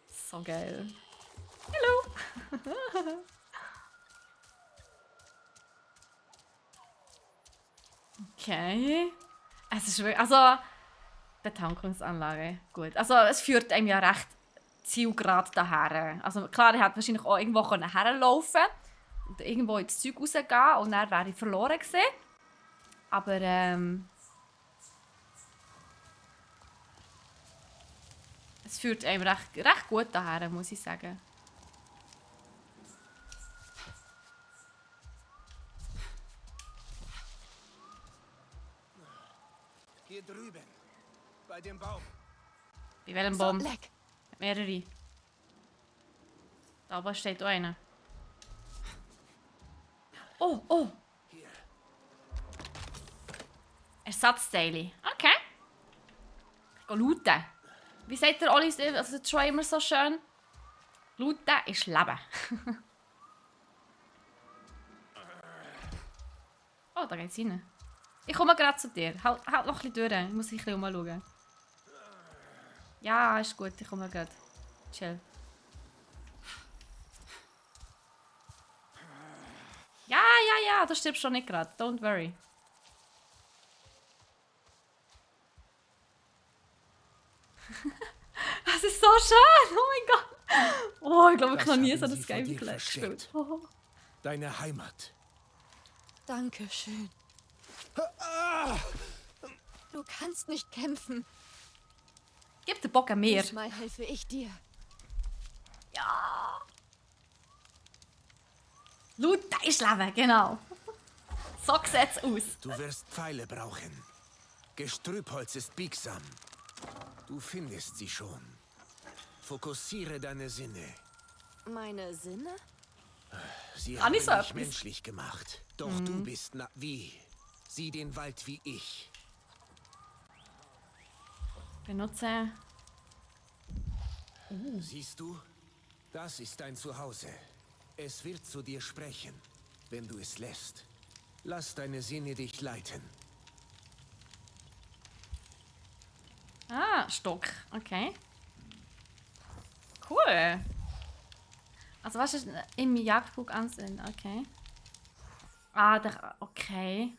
So geil. Hallo! Okay. Es ist wirklich... Also... Betankungsanlage. Gut. Also es führt einem ja recht zielgerade daher. Also klar, er hätte wahrscheinlich auch irgendwo herlaufen und irgendwo ins Zeug rausgehen und dann wäre ich verloren gewesen. Aber Das führt einem recht gut daher, muss ich sagen. Hier drüben. Bei dem Baum. Bei welchem Baum? Mehrere. Da oben steht auch einer. Oh, oh. Ersatzteile. Okay. Geh looten. Wie sagt der Olli, also der Troy immer so schön? Looten ist Leben. Oh, da geht's rein. Ich komme gerade zu dir. Halt noch ein bisschen durch. Ich muss ein bisschen umschauen. Ja, ist gut. Ich komme gerade. Chill. Ja, du stirbst schon nicht gerade. Don't worry. Das ist so schön! Oh mein Gott! Oh, ich glaube, ich habe noch nie so das Game gespielt. Oh. Deine Heimat. Dankeschön. Du kannst nicht kämpfen. Gib den Bock an mir. Diesmal helfe ich dir. Ja! Loot ist Leben, genau. So sieht's aus. Du wirst Pfeile brauchen. Gestrüppholz ist biegsam. Du findest sie schon. Fokussiere deine Sinne. Meine Sinne? Sie Kann haben ich so dich etwas? menschlich gemacht. Doch du bist wie? Sieh den Wald wie ich. Benutze. Siehst du? Das ist dein Zuhause. Es wird zu dir sprechen, wenn du es lässt. Lass deine Sinne dich leiten. Ah, Stock. Okay. Cool. Also was ist im Jagdbuch ansehen? Okay. Ah, okay.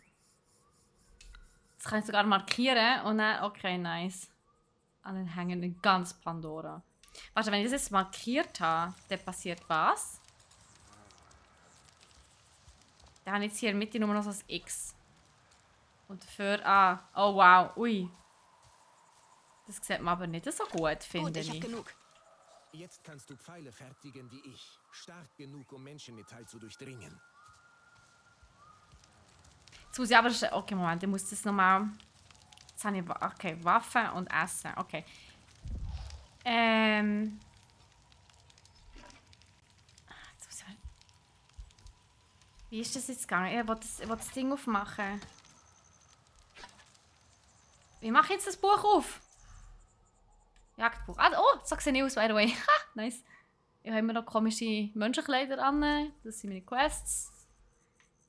Das kann ich sogar markieren und dann, okay, nice. An den hängen in ganz Pandora. Warte, wenn ich das jetzt markiert habe, dann passiert was? Dann habe ich jetzt hier in der Mitte nur noch so ein X. Und dafür, oh wow, ui. Das sieht man aber nicht so gut, finde ich. Ich hab genug. Jetzt kannst du Pfeile fertigen wie ich. Stark genug, um Menschenmetall zu durchdringen. Jetzt muss ich aber... Okay, Moment, ich muss das nochmal... Jetzt habe ich... Okay, Waffen und Essen. Okay. Jetzt muss ich... Wie ist das jetzt gegangen? Ich will das Ding aufmachen. Wie mache ich jetzt das Buch auf? Jagdbuch. Ah, oh, so sehe ich aus, by the way. Ha, nice. Ich habe immer noch komische Menschenkleider an. Das sind meine Quests.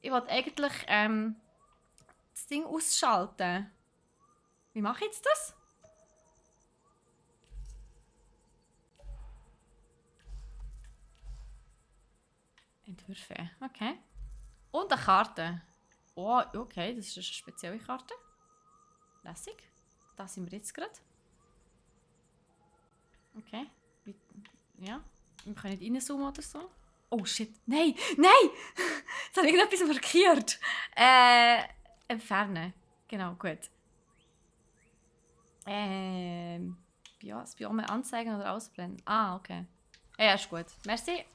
Ich wollte eigentlich das Ding ausschalten. Wie mache ich jetzt das? Entwürfe. Okay. Und eine Karte. Oh, okay, das ist eine spezielle Karte. Lässig. Da sind wir jetzt gerade. Okay. Ja. Wir können nicht reinzoomen oder so. Oh shit. Nein! Nein! Jetzt habe ich irgendetwas markiert. Entfernen. Genau, gut. Ja, das Biom anzeigen oder ausblenden. Ah, okay. Ja, ist gut. Merci.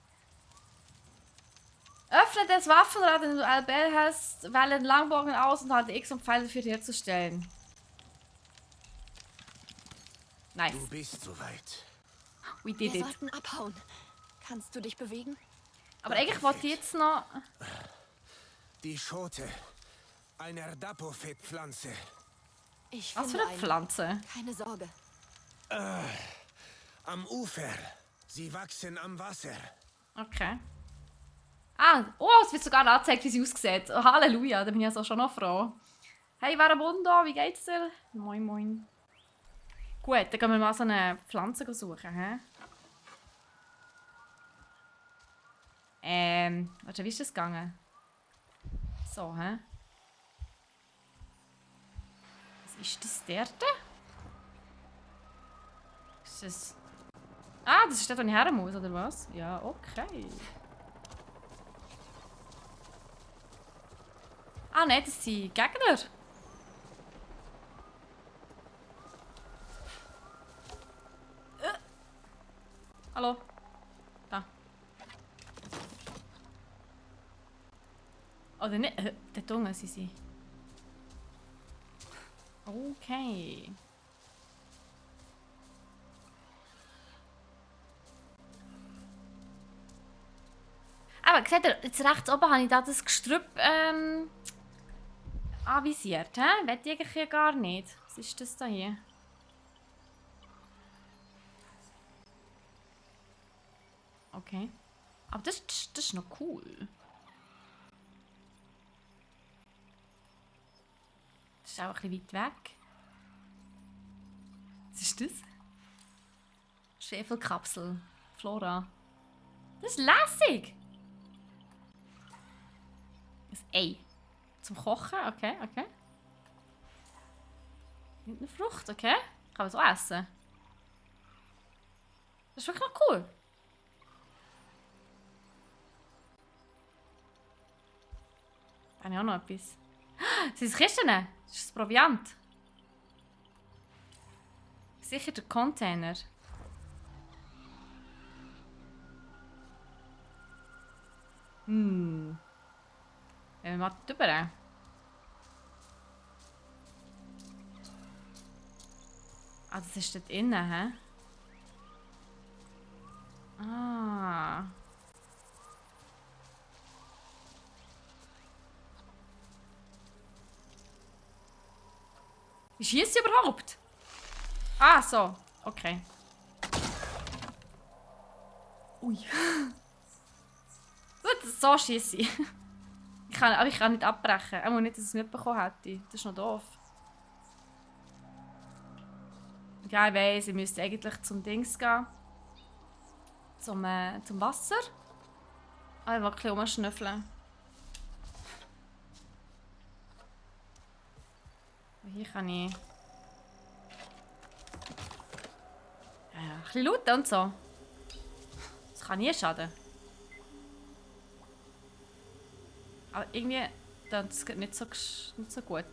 Öffne das Waffenrad, wenn du LB hast, wähle den Langbogen aus und halte X, um Pfeile dafür herzustellen. Nice. Du bist soweit. We did Wir it. sollten abhauen. Kannst du dich bewegen? Aber eigentlich wollte ich jetzt noch... Die Schote. Eine Erdapofet-Pflanze. Ich Was finde für eine Pflanze? Keine Sorge. Am Ufer. Sie wachsen am Wasser. Okay. Ah, oh, es wird sogar angezeigt, wie sie aussieht. Oh, Halleluja, da bin ich also schon noch froh. Hey, Varabundo, wie geht's dir? Moin, moin. Gut, dann gehen wir mal so eine Pflanze suchen, hä? Warte, wie ist das gegangen? So, hä? Was ist das dort? Ist das... Ah, das ist dort, wo ich her muss, oder was? Ja, okay. Ah, nein, das sind Gegner. Hallo. Da. Oder nicht? Dort unten sind sie. Okay. Aber seht ihr, jetzt rechts oben habe ich da das Gestrüpp anvisiert. Hä? Will ich eigentlich hier gar nicht. Was ist das da hier? Okay. Aber das ist noch cool. Das ist auch ein bisschen weit weg. Was ist das? Schwefelkapsel. Flora. Das ist lässig! Ein Ei. Zum Kochen, okay, okay. Mit einer Frucht, okay. Kann man so essen. Das ist wirklich noch cool. Da habe ich auch noch etwas. Sind es Kisten? Das ist das Proviant. Sicher der Container. Wenn wir mal drüber. Ah, das ist dort innen, hä? Ah. Wie schießt sie überhaupt? Ah, so. Okay. Ui. Gut, so schieße ich. Aber ich kann nicht abbrechen. Auch nicht, dass ich es mitbekommen hätte. Das ist noch doof. Ja, ich weiss, ich müsste eigentlich zum Dings gehen. Zum Wasser. Ah, ich will ein bisschen rumschnüffeln. Hier kann ich... Ja, ein bisschen looten und so. Das kann nie schaden. Aber irgendwie das geht nicht so gut.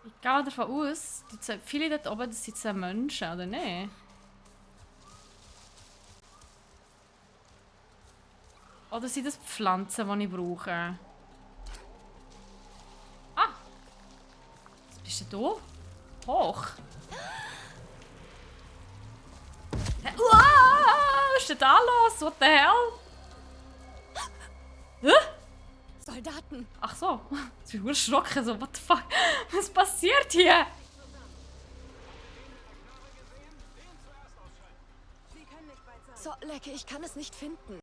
Ich gehe davon aus, viele dort oben, das sind so Menschen, oder nicht? Oder sind das Pflanzen, die ich brauche? Ah! Was bist denn du? Hoch! Was ist denn da los? What the hell? Soldaten! Ach so, ich bin erschrocken. So, what the fuck? Was passiert hier? So, Lecke, ich kann es nicht finden.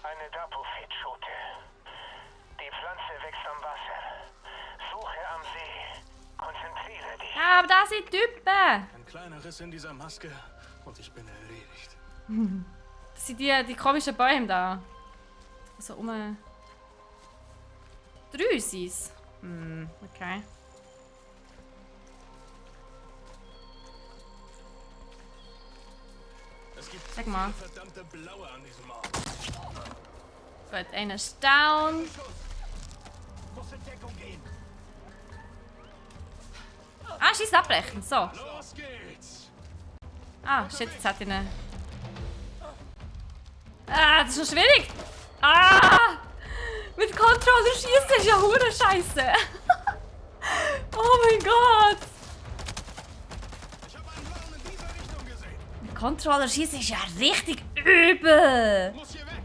Eine Dapophyt-Schote. Die Pflanze wächst am Wasser. Suche am See. Konzentriere dich. Ja, aber da sind Typen. Ein kleiner Riss in dieser Maske und ich bin erledigt. Das sind die komischen Bäume da. So um... 3 sind es. Okay. Sag mal. Verdammte Blaue an diesem Ort. Gut, einer ist down. Ah, schieß abbrechen. So. Los geht's. Ah, shit, jetzt hat ihn. Ah, das ist schon schwierig. Ah! Mit Controller schießen ist ja hure scheiße. Oh mein Gott. Ich habe einen Blauen in dieser Richtung gesehen. Mit Controller schießen ist ja richtig übel. Muss hier weg.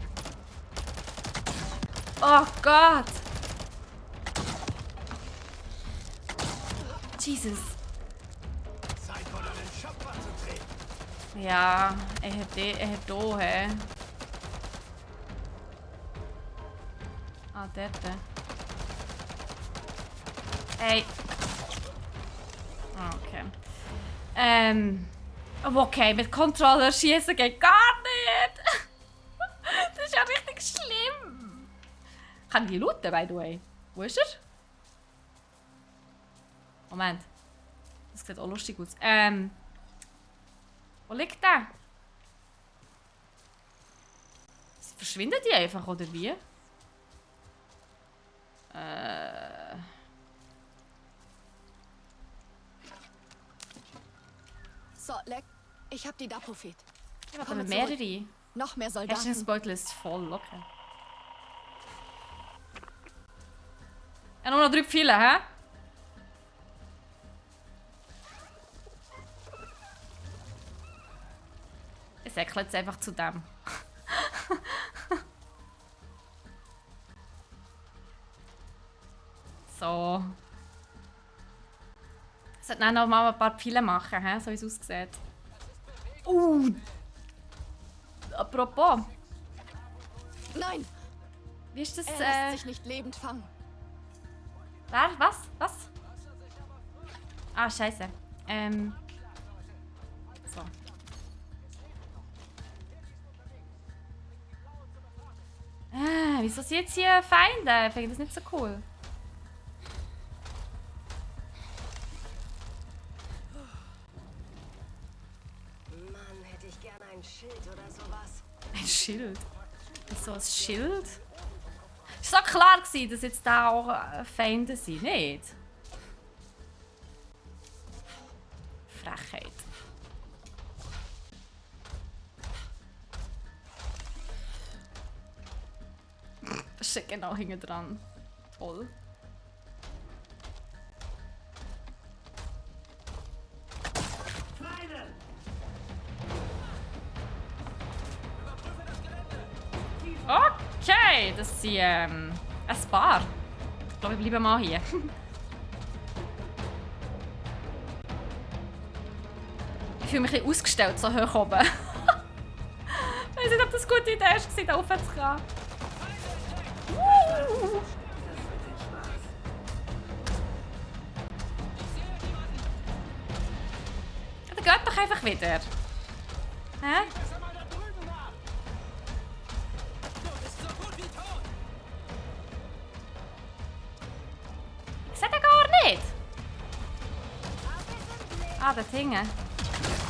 Oh Gott. Jesus. Zeit, vor deinen Schöpfer zu treten. Ja, er hat hier, hä? Ah, dort. Hey. Ah, okay. Okay, mit Controller schießen geht gar nicht. Das ist ja richtig schlimm. Kann ich die looten, by the way? Wo ist er? Moment. Das sieht auch lustig aus. Wo liegt der? Verschwinden die einfach, oder wie? So, Leck, ich hab die Dapofet. Ich habe mehrere. Noch mehr Soldaten. Herstellungsbeutel ist voll, okay. Ja, nur noch 3 Pfeile, hä? Ich säckle jetzt einfach zu dem. So. Ich sollte dann noch mal ein paar Pfeile machen, he? So wie es aussieht. Apropos. Nein! Wie ist das? Er lässt sich nicht lebend fangen. Wer? Was? Was? Ah, scheiße. So. Wieso sind jetzt hier Feinde? Ich finde das nicht so cool. Mann, hätte ich gerne ein Schild oder sowas. Ein Schild? Wieso ein Schild? Es war so klar, dass jetzt da auch Feinde sind, nicht? Frechheit. Das steht genau hinten dran. Toll. Okay, das sind ein Paar. Ich glaube, wir bleiben mal hier. Ich fühle mich ein bisschen ausgestellt, so hoch oben. Ich weiß nicht, ob das eine gute Idee war, da oben zu gehen. Dann geht doch einfach wieder. Hä? Ich sehe den gar nicht. Ah, dort hinten.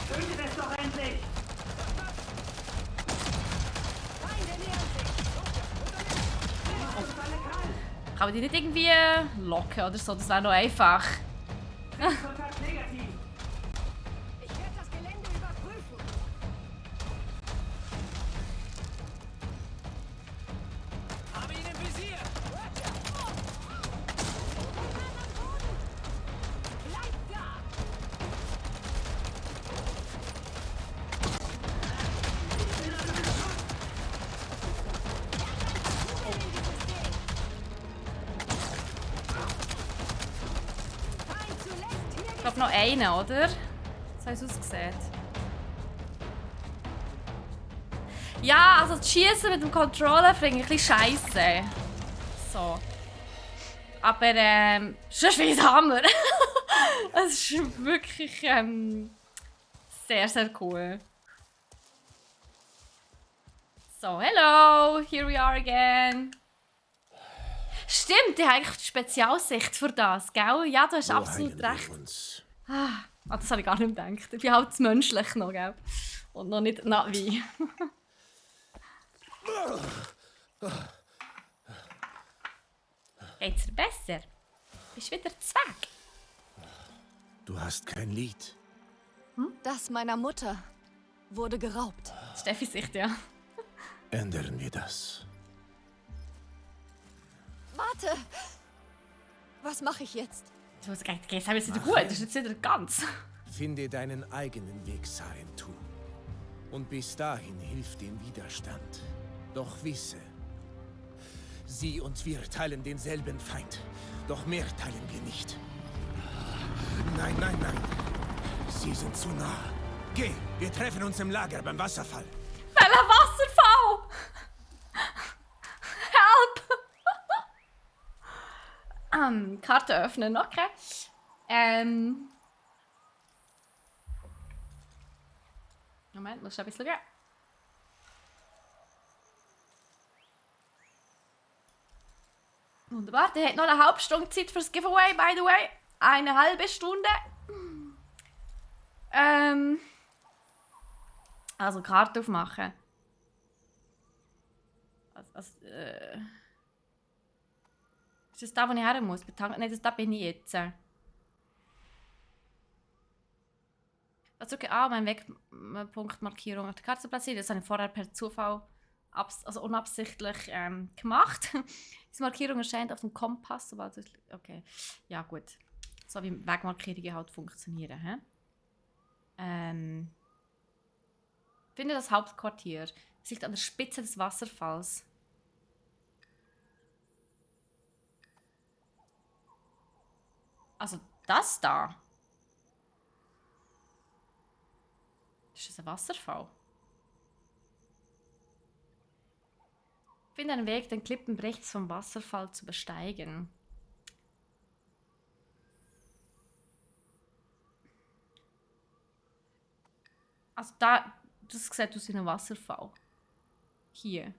Tötet es doch endlich! Kann man die nicht irgendwie locken oder so? Das wäre noch einfach. Kontakt negativ! Ich werde das Gelände überprüfen. Habe ihn im Visier! Bleib da! Ich glaube noch einen, oder? So hat es ausgesehen. Ja, also das Schießen mit dem Controller finde ich ein bisschen scheisse. So. Aber sonst finde ich es Hammer. Es ist wirklich sehr, sehr cool. So, hello! Here we are again. Stimmt, ich habe eigentlich die Spezialsicht für das, gell? Ja, du hast absolut recht. Ah, das habe ich gar nicht gedacht. Ich bin halt menschlich noch, gell? Und noch nicht Navi. Geht's dir besser? Bist wieder Zweck? Du hast kein Lied. Das meiner Mutter wurde geraubt. Steffi Sicht, ja. Ändern wir das. Warte! Was mache ich jetzt? Jetzt haben wir es wieder gut, das ist jetzt wieder ganz. Finde deinen eigenen Weg, Sarentu. Und bis dahin hilf dem Widerstand. Doch wisse, sie und wir teilen denselben Feind. Doch mehr teilen wir nicht. Nein, nein, nein. Sie sind zu nah. Geh, wir treffen uns im Lager beim Wasserfall. Welcher Wasserfall? Help! Karte öffnen, okay. Moment, muss ich ein bisschen gehen. Wunderbar, der hat noch eine halbe Stunde Zeit fürs Giveaway, by the way. Eine halbe Stunde. Also Karte aufmachen. Ist das da, wo ich her muss? Nein, da bin ich jetzt. Also okay, mein Wegpunktmarkierung auf der Karte platziert. Das habe ich vorher per Zufall, also unabsichtlich gemacht. Diese Markierung erscheint auf dem Kompass. Sobald okay, ja gut. So wie Wegmarkierungen halt funktionieren. He? Finde das Hauptquartier. Es liegt an der Spitze des Wasserfalls. Also das da. Ist das ein Wasserfall? Finde einen Weg, den Klippen rechts vom Wasserfall zu besteigen. Also da, das sieht aus wie ein Wasserfall. Hier.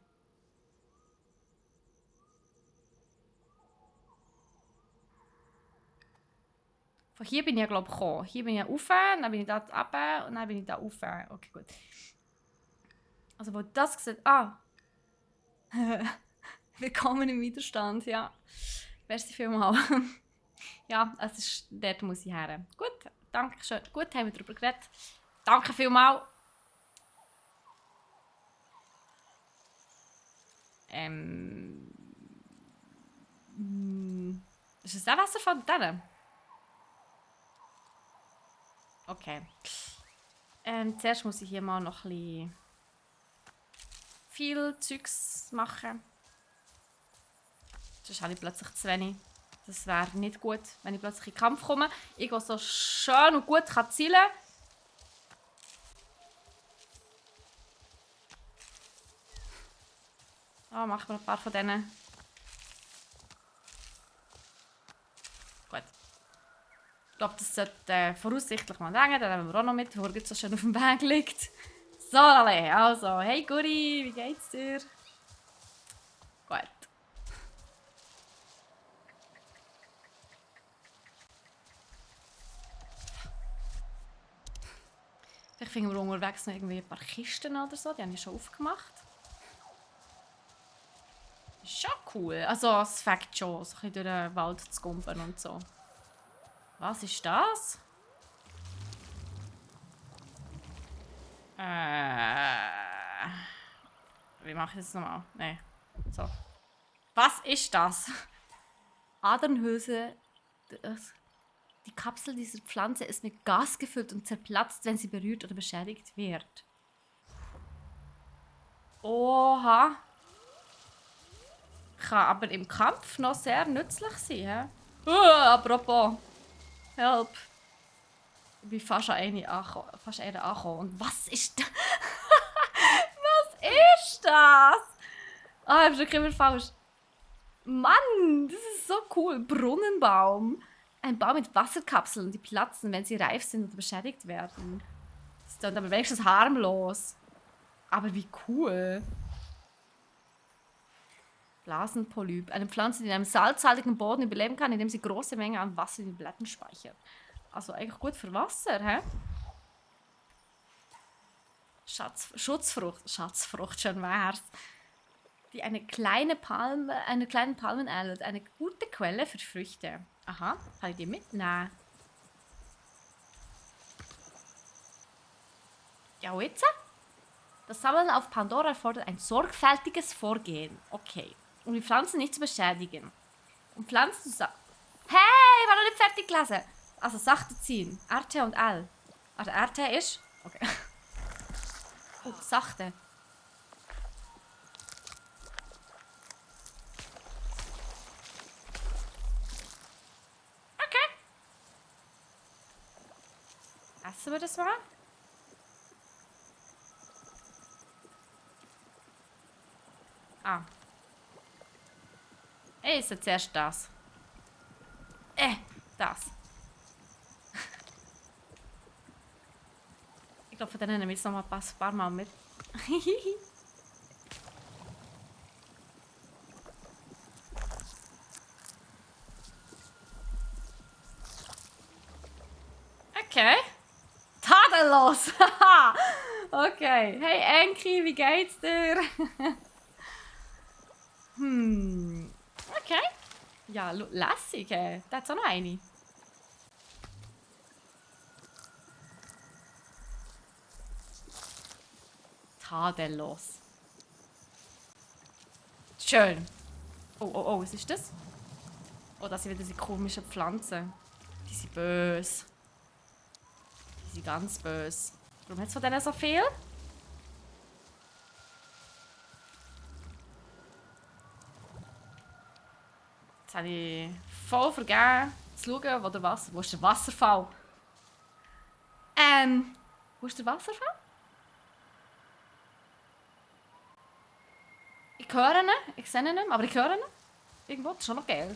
Von hier bin ich ja, glaube ich, gekommen. Hier bin ich ja rauf, dann bin ich da runter und dann bin ich da rauf. Okay, gut. Also, wo das sieht... Ah! Willkommen im Widerstand, ja. Merci vielmals. Ja, es ist... Dort muss ich her. Gut, danke schön. Gut, haben wir darüber geredet. Danke vielmals. Ist es der Wasserfall mit denen? Okay. Zuerst muss ich hier mal noch ein bisschen viel Zeugs machen. Sonst habe ich plötzlich zu wenig. Das wäre nicht gut, wenn ich plötzlich in den Kampf komme. Ich so schön und gut kann zielen. Oh, machen wir ein paar von denen. Gut. Ich glaube, das sollte voraussichtlich mal länger. Dann nehmen wir auch noch mit, bevor es so schön auf dem Weg liegt. So, alle. Also, hey Guri, wie geht's dir? Gut. Vielleicht finden wir unterwegs noch irgendwie ein paar Kisten oder so. Die habe ich schon aufgemacht. Ist schon cool. Also, es fängt schon, so ein bisschen durch den Wald zu gumpen und so. Was ist das? Wie mache ich das nochmal? Nein. So. Was ist das? Adernhülse. Die Kapsel dieser Pflanze ist mit Gas gefüllt und zerplatzt, wenn sie berührt oder beschädigt wird. Oha. Kann aber im Kampf noch sehr nützlich sein. Apropos. Help. Ich bin fast an eine angekommen. Und was ist das? Was ist das? Ah, ich habe schon immer falsch. Mann, das ist so cool. Brunnenbaum. Ein Baum mit Wasserkapseln, die platzen, wenn sie reif sind oder beschädigt werden. Das ist dann aber wenigstens harmlos. Aber wie cool. Blasenpolyp. Eine Pflanze, die in einem salzhaltigen Boden überleben kann, indem sie große Mengen an Wasser in den Blättern speichert. Also eigentlich gut für Wasser, hä? Schatzfrucht, schon wär's. Die eine kleine Palmen ähnelt. Eine gute Quelle für Früchte. Aha, kann ich die mitnehmen? Ja, und jetzt? Das Sammeln auf Pandora erfordert ein sorgfältiges Vorgehen. Okay. Um die Pflanzen nicht zu beschädigen. Um Pflanzen zu Hey, ich war noch nicht fertig gelesen. Also sachte ziehen. RT und L. Also RT ist... Okay. Oh, sachte. Okay. Essen wir das mal? Ah. Ich esse zuerst das. Das. Ich glaube, von denen nehme ich noch mal ein paar Mal mit. Okay. Tadellos! Okay. Okay. Hey Enki, wie geht's dir? Okay. Ja, lässig. Da hat's auch noch eine. Tadellos. Schön. Oh, was ist das? Oh, das sind wieder diese komischen Pflanzen. Die sind böse. Die sind ganz böse. Warum hat es von denen so viel? Jetzt habe ich voll vergessen zu schauen, wo ist der Wasserfall? Wo ist der Wasserfall? Ich höre ihn, ich sehe ihn nicht mehr, aber ich höre ihn. Irgendwo, das ist schon noch geil.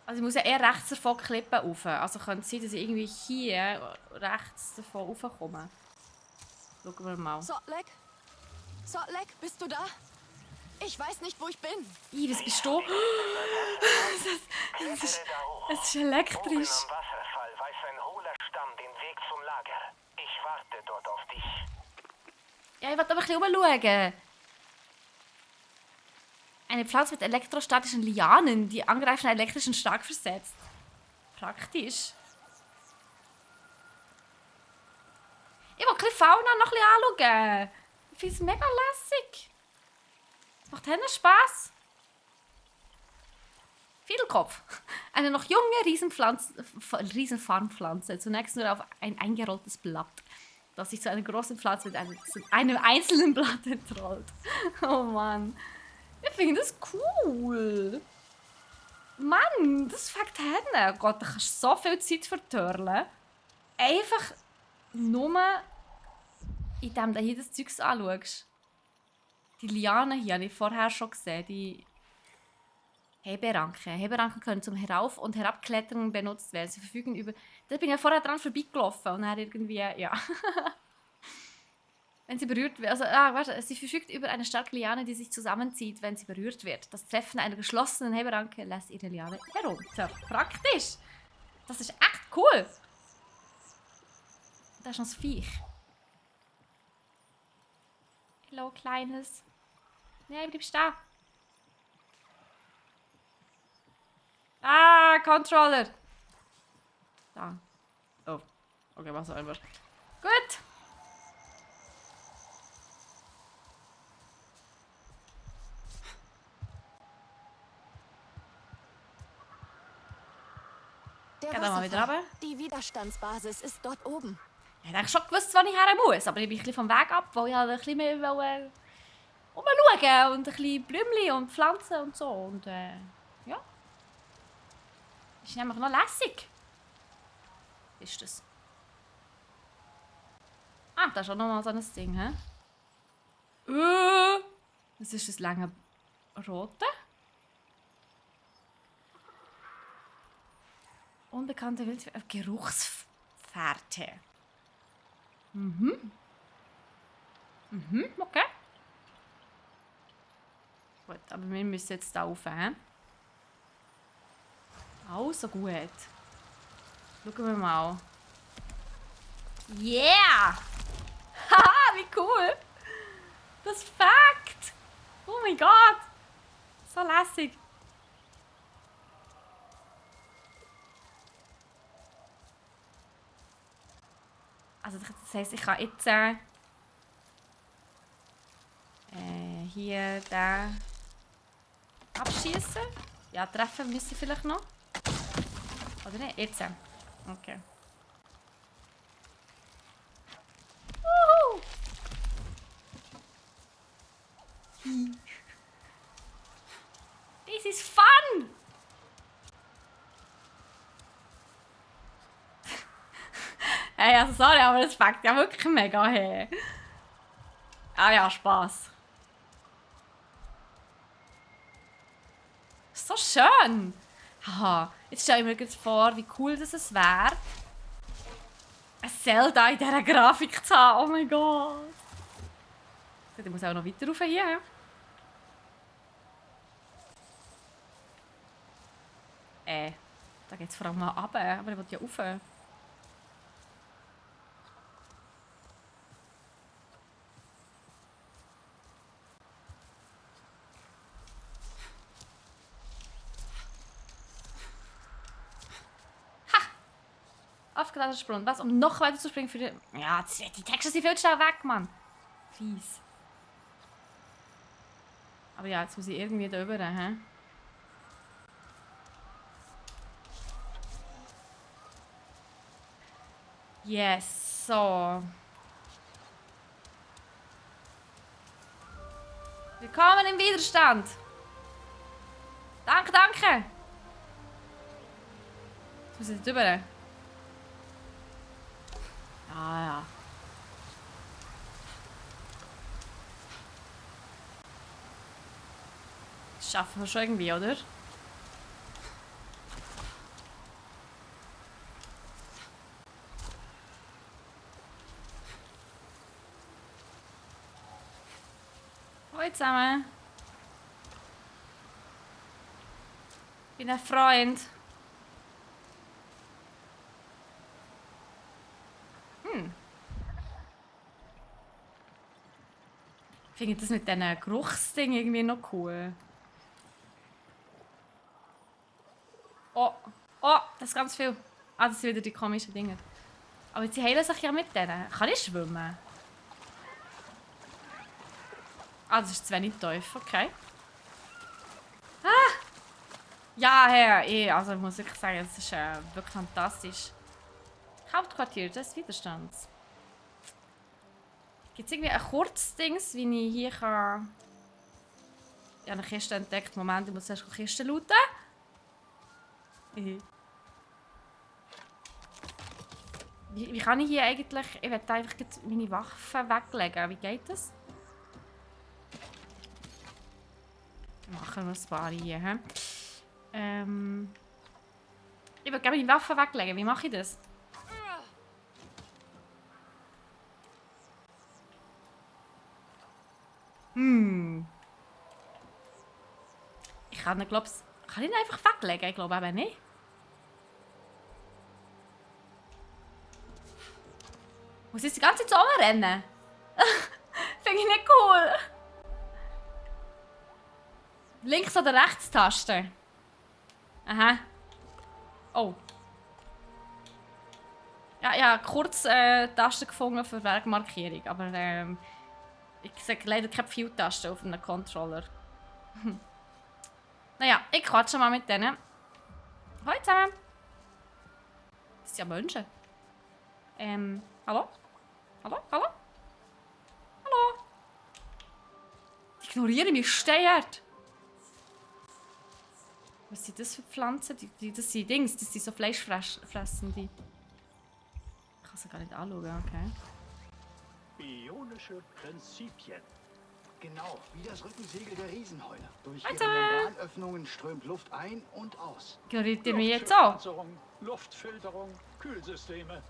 Also ich muss ja eher rechts davon Klippen rauf. Also könnte es sein, dass ich irgendwie hier rechts davon raufkomme. Schauen wir mal. Sotlek? Sotlek, bist du da? Ich weiß nicht, wo ich bin. Was bist du? Es ist elektrisch. Oben am Wasserfall weist ein hohler Stamm den Weg zum Lager. Ich warte dort auf dich. Ja, ich wollte aber ein bisschen umschauen. Eine Pflanze mit elektrostatischen Lianen, die angreifenden elektrischen Schlag versetzt. Praktisch. Ich will die Fauna noch ein bisschen anschauen. Ich finde es mega lässig. Es macht Händen Spaß. Fiedelkopf. Eine noch junge Riesenfarnpflanze. Zunächst nur auf ein eingerolltes Blatt, das sich zu einer großen Pflanze mit einem einzelnen Blatt entrollt. Oh Mann. Ich finde das cool. Mann, das fängt an. Oh Gott, da kannst du so viel Zeit vertörlen. Einfach nur, indem du hier das Zeugs anschaust. Die Lianen hier habe ich vorher schon gesehen. Die Heberanken. Heberanken können zum Herauf- und Herabklettern benutzt werden. Sie verfügen über... Da bin ich ja vorher dran vorbeigelaufen und dann irgendwie... Ja. Wenn sie berührt wird, sie verfügt über eine starke Liane, die sich zusammenzieht, wenn sie berührt wird. Das Treffen einer geschlossenen Heberanke lässt ihre Liane herunter. Praktisch. Das ist echt cool. Da ist noch das Viech. Hallo, Kleines. Nein, bleibst da. Ah, Controller. Da. Oh. Okay, was auch immer. Gut. Der Geh da mal wieder runter. Die Widerstandsbasis ist dort oben. Ich hätte schon gewusst, wann ich her muss, aber ich bin ein bisschen vom Weg ab, weil ich halt ein bisschen mehr umschauen und ein bisschen Blümchen und Pflanzen und so. Und ja. Ist nämlich noch lässig. Ist das? Ah, da ist auch noch mal so ein Ding, hä? Was ist das lange rote? Unbekannte Geruchsfährte. Okay. Gut, aber wir müssen jetzt da rauf, hä? Also gut. Schauen wir mal. Yeah! Haha, wie cool! Das Fakt! Oh mein Gott! So lässig! Also das heisst, ich kann jetzt hier den abschießen. Ja, treffen müssen vielleicht noch. Oder nicht? Jetzt. Okay. Woohoo! This is fun! Hey, also sorry, aber das fängt ja wirklich mega her. Ah ja, Spaß. So schön! Haha, jetzt stelle ich mir jetzt vor, wie cool das es wäre, ein Zelda in dieser Grafik zu haben. Oh mein Gott! Ich muss auch noch weiter rauf hier. Da geht es vor allem mal runter, aber ich will ja rauf. Aufgeladener Sprung. Was? Um noch weiter zu springen für die... Ja, die Texte sind viel zu schnell weg, Mann. Fies. Aber ja, jetzt muss ich irgendwie da rüber, hä? Yes, so. Willkommen im Widerstand. Danke, danke. Jetzt muss ich da rüber. Ah ja. Das schaffen wir schon irgendwie, oder? Hallo zusammen. Ich bin ein Freund. Ich finde das mit diesen Geruchsdingen irgendwie noch cool. Oh, oh, das ist ganz viel. Ah, das sind wieder die komischen Dinge. Aber sie heilen sich ja mit denen. Kann ich schwimmen? Ah, das ist zu wenig tief, okay. Ah! Ja, Herr, also ich muss wirklich sagen, das ist wirklich fantastisch. Hauptquartier des Widerstands. Gibt es irgendwie ein Kurzdings, wie ich hier kann... Ich habe eine Kiste entdeckt. Moment, ich muss erst die Kiste looten. Wie kann ich hier eigentlich... Ich will einfach meine Waffen weglegen. Wie geht das? Machen wir ein paar hier. He? Ich will gerne meine Waffen weglegen. Wie mache ich das? Ich kann ihn, kann ich ihn einfach weglegen? Ich glaube eben nicht. Muss ich die ganze Zeit rumrennen? Finde ich nicht cool. Links- oder Rechtstaste? Aha. Oh. Ja, ich habe kurz Taste gefunden für Wegmarkierung, aber ich sehe leider keine View-Taste auf einem Controller. Naja, ich quatsche mal mit denen. Hallo zusammen. Das sind ja Menschen. Hallo? Hallo? Hallo? Hallo? Die ignorieren mich steuert. Was sind das für Pflanzen? Das sind Dings, das sind so Fleischfressende. Ich kann sie gar nicht anschauen, okay. Bionische Prinzipien. Genau, wie das Rückensegel der Riesenheule. Durch ihre Membranöffnungen strömt Luft ein und aus. Ignoriert ihr mich jetzt auch? Luftfilterung, Kühlsysteme.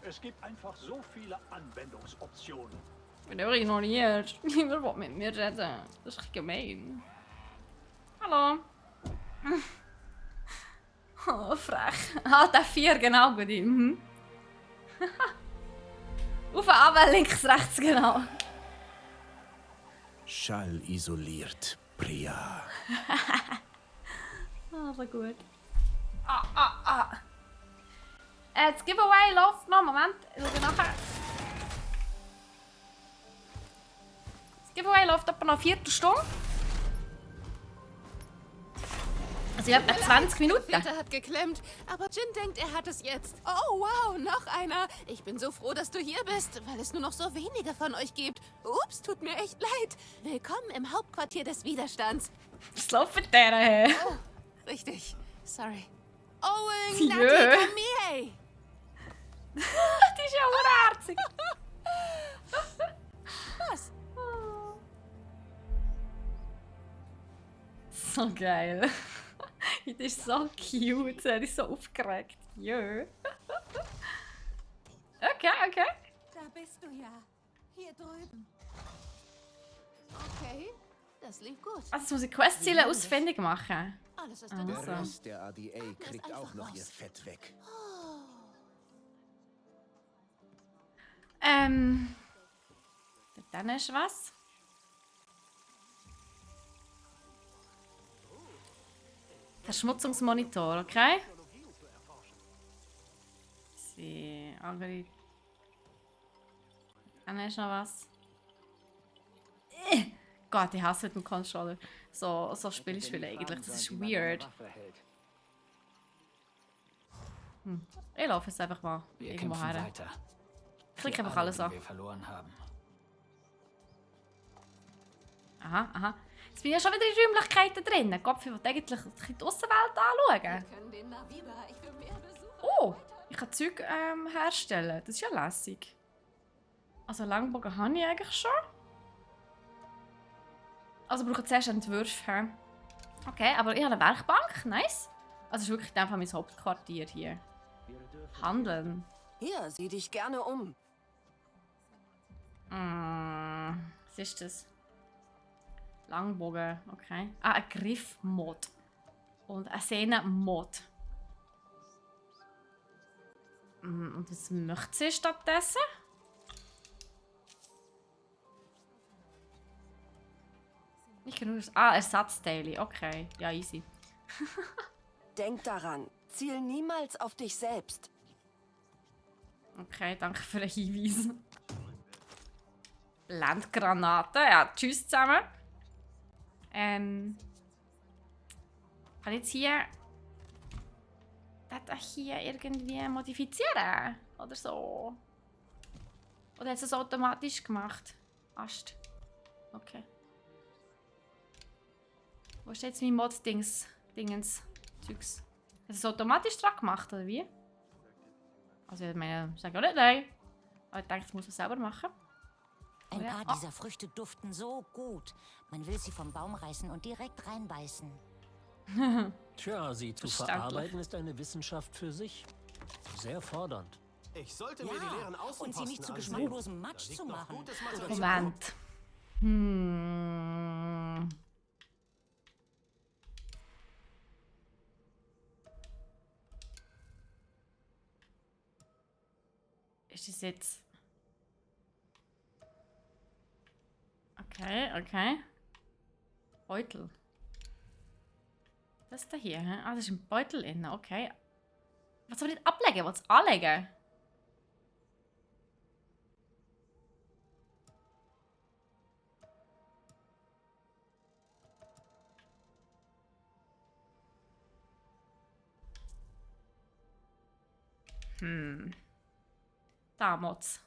Es gibt einfach so viele Anwendungsoptionen. Ich bin ignoriert. Niemand will mit mir reden. Das ist gemein. Hallo. Oh, frech. Ah, der 4, genau, gut. Auf, runter, links, rechts, genau. Schall isoliert, Priya. Ah, so gut. Das Giveaway läuft noch. Moment, ich schaue nachher. Das Giveaway läuft etwa noch eine Viertelstunde. Also, ich habe 20 Minuten. Peter hat geklemmt, aber Jin denkt, er hat es jetzt. Oh, wow, noch einer. Ich bin so froh, dass du hier bist, weil es nur noch so wenige von euch gibt. Ups, tut mir echt leid. Willkommen im Hauptquartier des Widerstands. Was läuft mit der her? Oh, richtig. Sorry. Owen, Jö. Nati, Camille. Die ist ja unherzig. Was? So geil. Das ist so cute. Er ist so aufgeregt. Jö. Okay, okay. Da bist du ja. Hier drüben. Okay, das lief gut. Also jetzt muss ich Questziele ausfindig machen. Alles ist Der in Ordnung. Rest der RDA kriegt einfach auch noch raus. ihr Fett weg. Dann ist was. Verschmutzungsmonitor, okay? Sie, Algorithmen. Dann ist noch was. Gott, ich hasse den Controller. So Spiele eigentlich. Das ist weird. Ich laufe jetzt einfach mal Wir irgendwo kämpfen her. weiter. Ich klicke Für einfach alle, alles die an. wir verloren haben. Aha, aha. Jetzt bin ich ja schon wieder in Räumlichkeiten drin. Gott, ich wollte eigentlich die Aussenwelt anschauen. Wir können den Navi-Bereich für mehr Besucher. Oh, ich kann Zeug herstellen. Das ist ja lässig. Also Langbogen habe ich eigentlich schon. Also brauche ich zuerst Entwürfe. He? Okay, aber ich habe eine Werkbank. Nice. Also das ist wirklich in dem Fall mein Hauptquartier hier. Handeln. Hier, sieh dich gerne um. Was ist das? Langbogen, okay. Ah, ein Griffmod. Und ein Sehnenmod. Und was möchte sie stattdessen? Nicht genug. Ah, Ersatzteile. Okay, ja, easy. Denk daran, ziel niemals auf dich selbst. Okay, danke für den Hinweis. Landgranate. Ja, tschüss zusammen. Kann ich jetzt hier das hier irgendwie modifizieren? Oder so? Oder hat es das automatisch gemacht? Ast. Okay. Wo ist jetzt mein Mod-Dingens? Zeugs? Hat es automatisch dran gemacht, oder wie? Also ich meine, ich sage auch nicht nein. Aber ich denke, das muss man selber machen. Ein paar dieser Früchte duften so gut. Man will sie vom Baum reißen und direkt reinbeißen. Tja, sie zu verarbeiten ist eine Wissenschaft für sich. Sehr fordernd. Ich sollte mir die leeren Außenposten und sie nicht zu ansehen. geschmacklosem Matsch zu machen. Moment. Ist das jetzt... Okay. Beutel. Das ist da hier, hä? Ah, das ist ein Beutel innen, okay. Was soll ich ablegen? Was anlegen? Damals.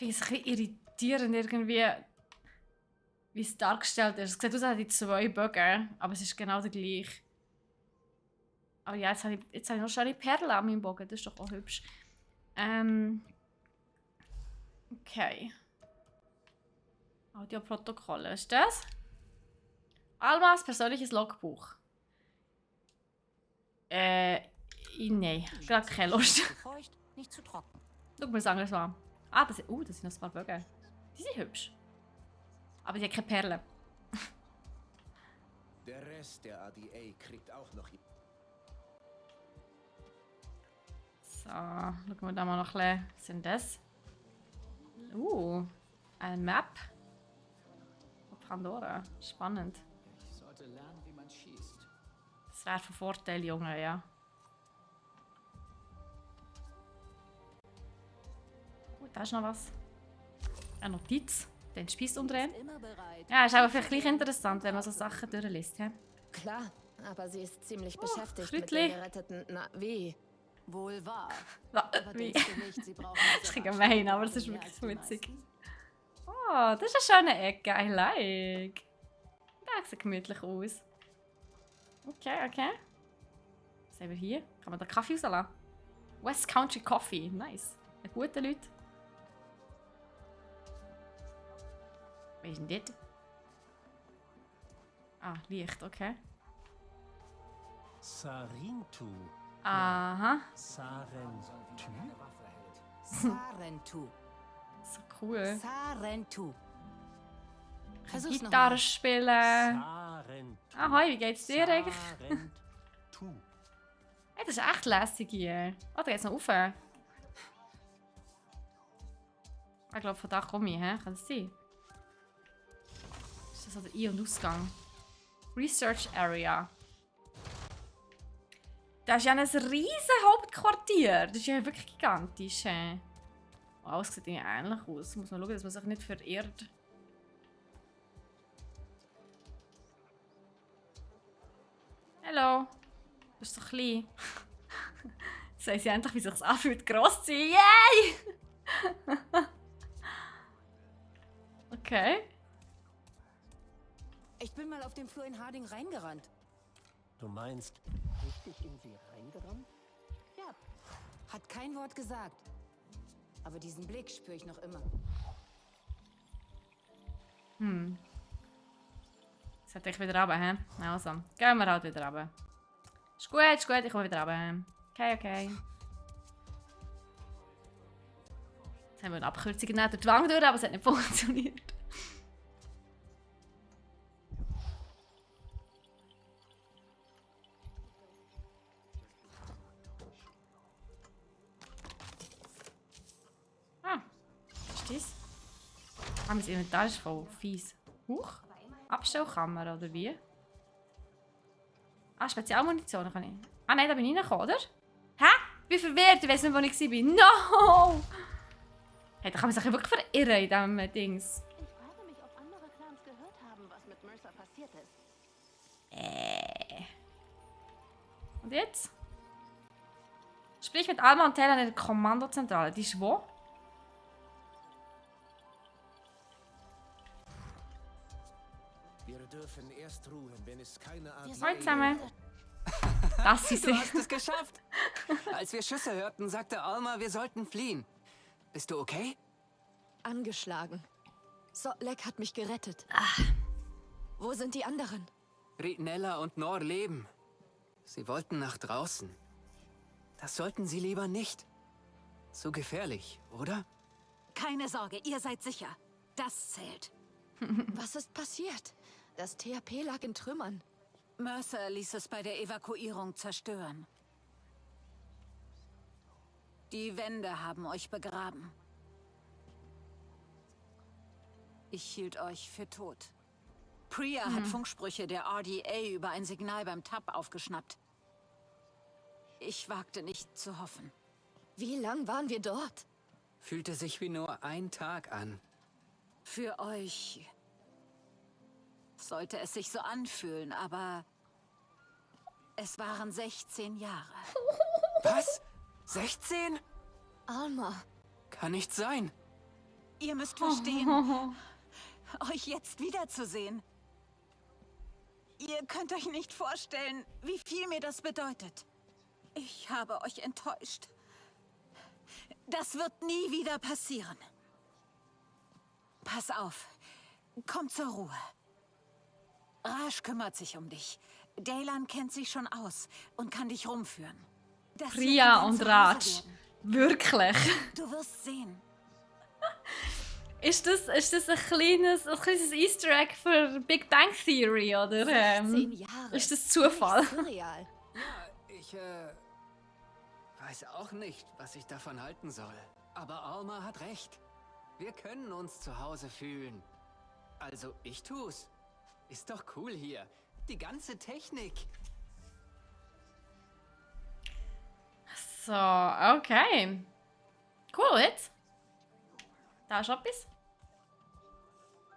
Ich finde es ein bisschen irritierend irgendwie, wie es dargestellt ist. Es sieht aus, als hätte ich 2 Bögen, aber es ist genau der gleiche. Aber ja, jetzt habe ich noch schöne Perlen an meinem Bogen, das ist doch auch hübsch. Okay. Audioprotokolle, was ist das? Almas persönliches Logbuch. Nein, gerade keine Lust. Feucht, nicht zu trocken. Schau mal, was anderes war. Ah, das sind noch ein paar Bögen. Die sind hübsch. Aber die haben keine Perlen. Der Rest der ADA kriegt auch noch... So, schauen wir da mal noch ein bisschen. Was sind das? Eine Map. Pandora. Spannend. Ich sollte lernen, wie man schießt. Das wäre von Vorteil, Junge, ja. Da ist noch was. Eine Notiz. Den Spieß umdrehen. Ja, ist aber vielleicht gleich interessant, wenn man so Sachen durchliest. He? Klar, aber sie ist ziemlich beschäftigt mit Krütli. den geretteten... Na, wie? Wohl wahr. Aber wie? denkst du nicht, sie brauchen Das ist ein bisschen gemein, aber es ist wirklich witzig. Oh, das ist eine schöne Ecke. I like. Das sieht gemütlich aus. Okay. Was haben wir hier? Kann man da Kaffee rauslassen? West Country Coffee. Nice. Ein guter Leute. Was ist denn das? Ah, Licht, okay. Sarintu. Aha. Sarentu? Sarentu. So cool. Sarentu. Versuch's Gitarre nochmal. spielen. Sarentu. Ahoi, wie geht's dir eigentlich? Sarentu. Hey, das ist echt lässig hier. Oh, da geht's noch rauf. Ich glaube, von da komme ich, hä? Kann das sein? Ist das so der Ein- und Ausgang? Research Area. Das ist ja ein riesen Hauptquartier. Das ist ja wirklich gigantisch. Oh, alles sieht irgendwie ähnlich aus. Muss man schauen, dass man sich nicht verirrt. Hallo. Du bist so klein. Jetzt weiss ich endlich, wie sich anfühlt, gross zu sein. Yay! Okay. Ich bin mal auf dem Flur in Harding reingerannt. Du meinst, richtig in sie reingerannt? Ja. Hat kein Wort gesagt. Aber diesen Blick spüre ich noch immer. Jetzt hätte ich wieder runter, hä? Also, gehen wir halt wieder runter. Ist gut, ich komme wieder runter. Okay. Jetzt haben wir eine Abkürzung durch die Wange durch, aber es hat nicht funktioniert. Was ist das? Ah, mein Inventar ist voll fies. Huch. Abstellkammer, oder wie? Ah, Spezialmunition kann ich. Ah nein, da bin ich reingekommen, oder? Hä? Ich bin verwirrt, ich weiß nicht, wo ich war. No! Hey, da kann man sich ja wirklich verirren in diesem Dings. Ich frage mich, ob andere Clans gehört haben, was mit Mercer passiert ist. Und jetzt? Sprich mit Alma und Taylor in der Kommandozentrale. Die ist wo? Wir dürfen erst ruhen, wenn es keine Art... Hallo zusammen. Das ist Du hast es geschafft. Als wir Schüsse hörten, sagte Alma, wir sollten fliehen. Bist du okay? Angeschlagen. Sotlek hat mich gerettet. Wo sind die anderen? Ritnella und Nor leben. Sie wollten nach draußen. Das sollten sie lieber nicht. So gefährlich, oder? Keine Sorge, ihr seid sicher. Das zählt. Was ist passiert? Das THP lag in Trümmern. Mercer ließ es bei der Evakuierung zerstören. Die Wände haben euch begraben. Ich hielt euch für tot. Priya hat Funksprüche der RDA über ein Signal beim TAP aufgeschnappt. Ich wagte nicht zu hoffen. Wie lang waren wir dort? Fühlte sich wie nur ein Tag an. Für euch sollte es sich so anfühlen, aber es waren 16 Jahre. Was? 16? Alma. Kann nicht sein. Ihr müsst verstehen, euch jetzt wiederzusehen. Ihr könnt euch nicht vorstellen, wie viel mir das bedeutet. Ich habe euch enttäuscht. Das wird nie wieder passieren. Pass auf. Komm zur Ruhe. Rasch kümmert sich um dich. Daylan kennt sich schon aus und kann dich rumführen. Das Priya wird und dein Raj. Zuhause werden. Wirklich? Du wirst sehen. Ist das ein kleines Easter Egg für Big Bang Theory, oder? 16 Jahre. Ist das Zufall? Surreal. Ja, ich weiß auch nicht, was ich davon halten soll. Aber Alma hat recht. Wir können uns zu Hause fühlen. Also ich tu's. Ist doch cool hier. Die ganze Technik. So, okay. Cool, jetzt. Da ist etwas.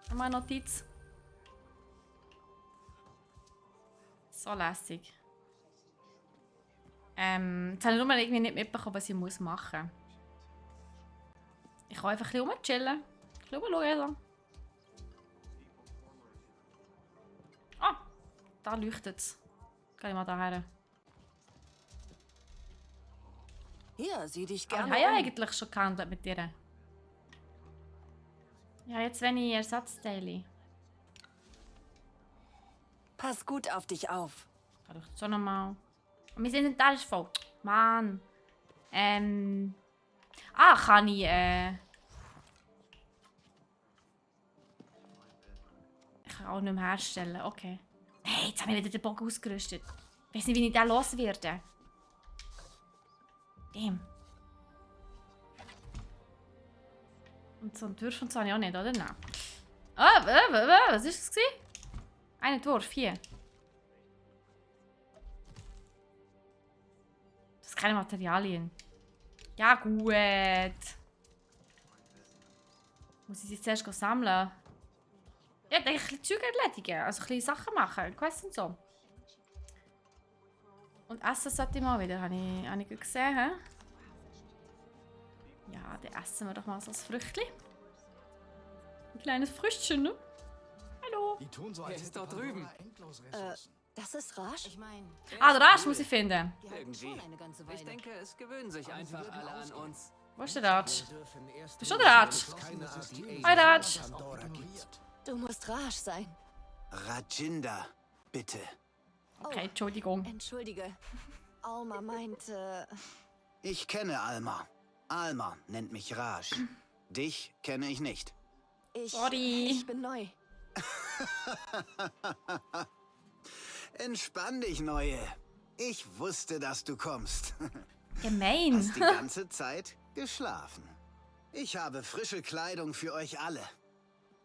Nochmal eine Notiz. So lässig. Jetzt habe ich nur irgendwie nicht mitbekommen, was ich machen muss. Ich kann einfach ein bisschen rumchillen. Ein bisschen rumschauen. Ah, da leuchtet es. Geh ich mal daher. Hier, sieh dich Ich gerne habe ja um. eigentlich schon gehandelt mit dir. Ja, jetzt wenig Ersatzteile. Pass gut auf dich auf. Da leuchtet es auch nochmal. Und mein Inventar ist voll. Mann. Ah, kann ich, Ich kann auch nicht mehr herstellen, okay. Hey, jetzt habe ich wieder den Bogen ausgerüstet. Ich weiß nicht, wie ich den loswerde. Damn. Und so einen Wurf und so habe ich auch nicht, oder? Nein. Ah, was war das? Ein Entwurf, hier. Das sind keine Materialien. Ja, gut. Muss ich sie zuerst sammeln? Ja, ich denke, ein bisschen Zeug erledigen. Also ein bisschen Sachen machen. Quests und so. Und essen sollte ich mal wieder. Habe ich gut gesehen, hä? Ja, dann essen wir doch mal so ein Früchtchen. Ein kleines Früchtchen, ne? Hallo. Die tun so, Er als ist hätte dort Pandora drüben. endlos Ressourcen. Das ist Rasch? Ich meine, Ah, der Ratsch muss ich finden. Irgendwie. Ich denke, es gewöhnen sich einfach alle an uns. Wo ist der Ratsch? Bist du der Ratsch? Hi, Ratsch. Du musst Rasch sein. Rajinda, bitte. Okay, Entschuldigung. Entschuldige. Alma meinte... Ich kenne Alma. Alma nennt mich Raj. Dich kenne ich nicht. Ich bin neu. Entspann dich, Neue. Ich wusste, dass du kommst. Gemein. Hast die ganze Zeit geschlafen. Ich habe frische Kleidung für euch alle.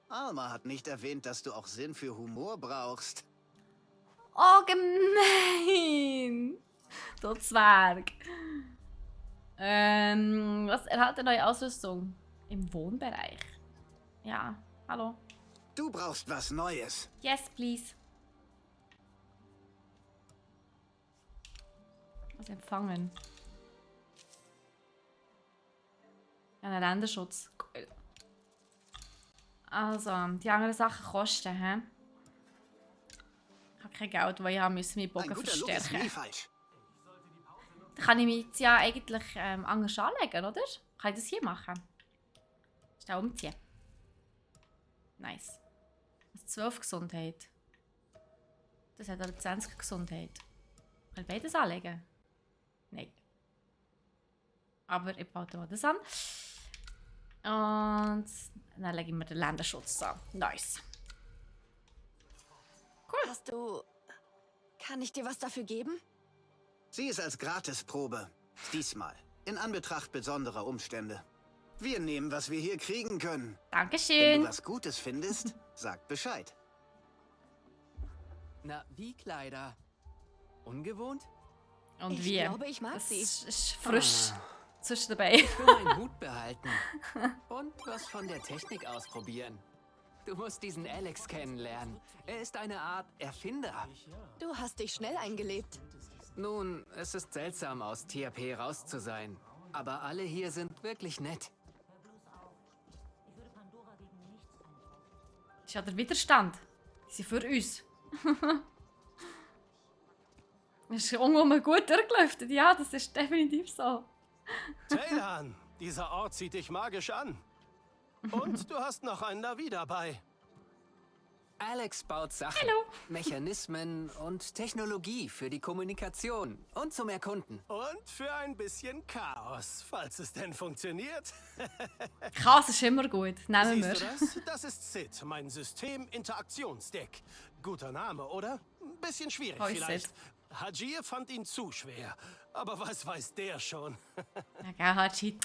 Alma hat nicht erwähnt, dass du auch Sinn für Humor brauchst. Oh, gemein. Du Zwerg. Was erhält eine neue Ausrüstung? Im Wohnbereich. Ja, hallo. Du brauchst was Neues. Yes, please. Was empfangen? Ja, einen Länderschutz. Cool. Also, die anderen Sachen kosten, hä? Ich habe kein Geld, weil ich habe meinen Bogen verstärken. Dann kann ich mich jetzt ja eigentlich anders anlegen, oder? Kann ich das hier machen? Schnell umziehen. Nice. Das 12 Gesundheit. Das hat aber 20 Gesundheit. Kann ich beides anlegen? Nein. Aber ich baue mal das an. Und dann lege ich mir den Länderschutz an. Nice. Cool. Kann ich dir was dafür geben? Sieh es als Gratisprobe. Diesmal. In Anbetracht besonderer Umstände. Wir nehmen, was wir hier kriegen können. Dankeschön. Wenn du was Gutes findest, sag Bescheid. Na, wie Kleider? Ungewohnt? Und ich wie? Glaube, ich mag das sie. Ist frisch. Zwischen dabei. Ich will meinen Hut behalten. Und was von der Technik ausprobieren. Du musst diesen Alex kennenlernen. Er ist eine Art Erfinder. Du hast dich schnell eingelebt. Nun, es ist seltsam, aus THP raus zu sein. Aber alle hier sind wirklich nett. Das ist ja der Widerstand. Die sind für uns. Das ist irgendwann gut durchgelüftet. Ja, das ist definitiv so. Taylan, dieser Ort zieht dich magisch an. Und du hast noch einen Navi dabei. Alex baut Sachen, Mechanismen und Technologie für die Kommunikation und zum Erkunden. Und für ein bisschen Chaos, falls es denn funktioniert. Chaos ist immer gut. Nehmen wir. Siehst du das? Das ist SID, mein System-Interaktionsdeck. Guter Name, oder? Ein bisschen schwierig vielleicht. Hajir fand ihn zu schwer. Aber was weiß der schon? Ja, gell, Haji.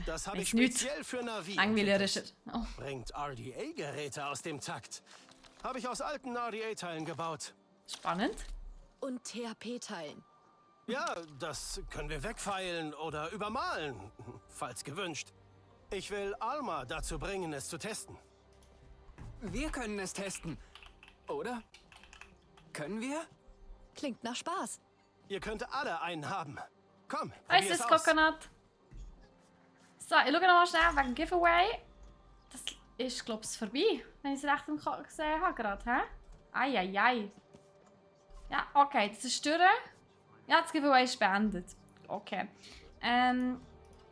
Das habe ich speziell für Navi. Langweilig. Oh. Bringt RDA-Geräte aus dem Takt. Habe ich aus alten RDA-Teilen gebaut. Spannend. Und THP-Teilen. Ja, das können wir wegfeilen oder übermalen, falls gewünscht. Ich will Alma dazu bringen, es zu testen. Wir können es testen, oder? Können wir? Klingt nach Spaß. Ihr könnt alle einen haben. Komm, Weißt du, Coconut? So, ich schaue nochmal schnell wegen Giveaway. Das ist, glaube ich, vorbei, wenn ich es recht gesehen habe gerade, hä? Eieiei. Ja, okay, das ist durch. Ja, das Giveaway ist beendet. Okay.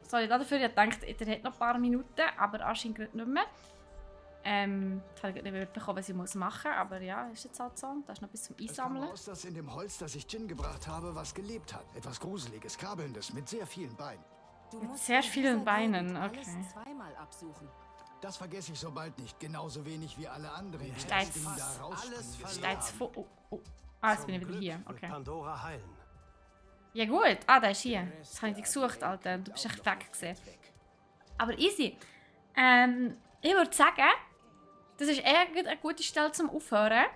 Sorry, dafür, ich dachte, ihr habt noch ein paar Minuten, aber anscheinend gerade nicht mehr. Das habe ich nicht mitbekommen, was ich machen muss, aber ja, ist jetzt halt so. Da ist noch bis zum Einsammeln. Es kam raus, dass in dem Holz, das ich Jin gebracht habe, was gelebt hat. Etwas Gruseliges, Krabbelndes, mit sehr vielen Beinen. Mit sehr vielen Beinen, okay. Zweimal absuchen. Das vergesse ich so bald nicht, genauso wenig wie alle anderen. Steht's vor. Ah, jetzt bin ich wieder hier. Okay. Pandora heilen. Ja gut, da ist hier. Das habe ich dich gesucht, Alter. Du bist echt weg gewesen. Aber easy. Ich würde sagen, das ist eher eine gute Stelle zum Aufhören.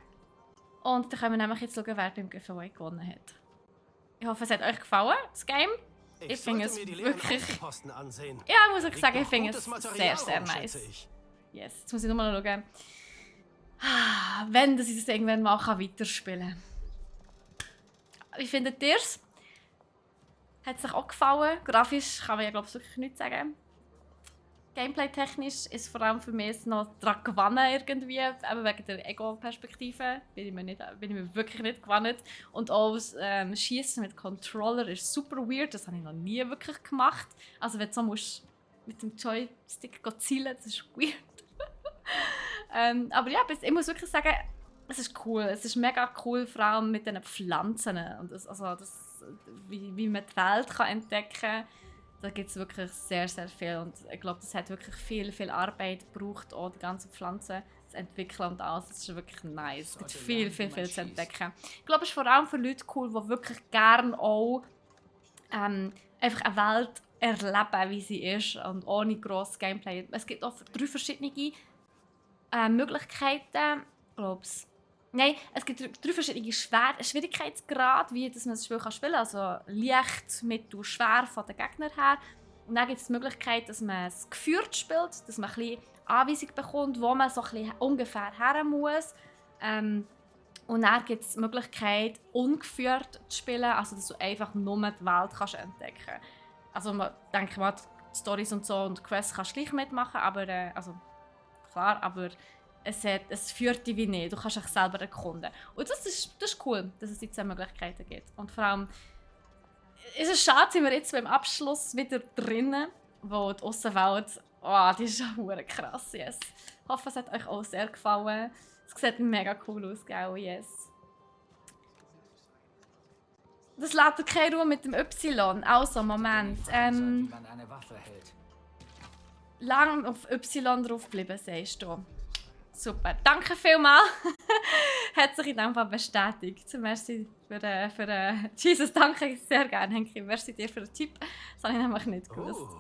Und dann können wir nämlich jetzt schauen, wer beim Giveaway gewonnen hat. Ich hoffe, es hat euch gefallen, das Game. Ich finde es wirklich... Ja, ich muss wirklich sagen, ich finde es sehr, sehr nice. Yes, jetzt muss ich nur mal schauen. Wenn ich das irgendwann mal weiterspielen kann. Wie findet ihr es? Hat es euch auch gefallen? Grafisch kann man ja, glaube ich, wirklich nichts sagen. Gameplay-technisch ist vor allem für mich noch daran gewonnen irgendwie, eben wegen der Ego-Perspektive bin ich mir wirklich nicht gewonnen. Und auch das Schießen mit Controller ist super weird, das habe ich noch nie wirklich gemacht. Also wenn du so musst mit dem Joystick zielen, das ist weird. Aber ja, ich muss wirklich sagen, es ist cool, es ist mega cool, vor allem mit diesen Pflanzen und wie man die Welt kann entdecken kann. Da gibt es wirklich sehr, sehr viel und ich glaube, das hat wirklich viel Arbeit gebraucht, auch die ganzen Pflanzen zu entwickeln und alles. Das ist wirklich nice. Es gibt viel zu entdecken. Ich glaube, es ist vor allem für Leute cool, die wirklich gerne auch einfach eine Welt erleben, wie sie ist und ohne grosses Gameplay. Es gibt auch 3 verschiedene Möglichkeiten, glaub's. Nein, es gibt 3 verschiedene Schwierigkeitsgrade, wie dass man das Spiel spielen kann. Also leicht, mittel, schwer von den Gegnern her. Und dann gibt es die Möglichkeit, dass man es geführt spielt, dass man ein bisschen Anweisung bekommt, wo man so ein bisschen ungefähr her muss. Und dann gibt es die Möglichkeit, ungeführt zu spielen, also dass du einfach nur die Welt kannst entdecken kannst. Also denke mal, die Storys und so und Quests kannst du gleich mitmachen, aber klar, aber es führt dich wie nicht. Du kannst dich selber erkunden. Und das ist cool, dass es diese Möglichkeiten gibt. Und vor allem ist es schade, sind wir jetzt beim Abschluss wieder drinnen, wo die Aussenwelt, die ist schon verdammt krass, yes. Ich hoffe, es hat euch auch sehr gefallen. Es sieht mega cool aus, gell, yes. Das lädt keine Ruhe mit dem Y. Also, Moment. Lang auf Y draufbleiben, sagst du. Super, danke vielmals. Hat sich in diesem Fall bestätigt. Merci für Jesus, danke sehr gerne, Henki. Merci dir für den Tipp. Das habe ich nämlich nicht gewusst.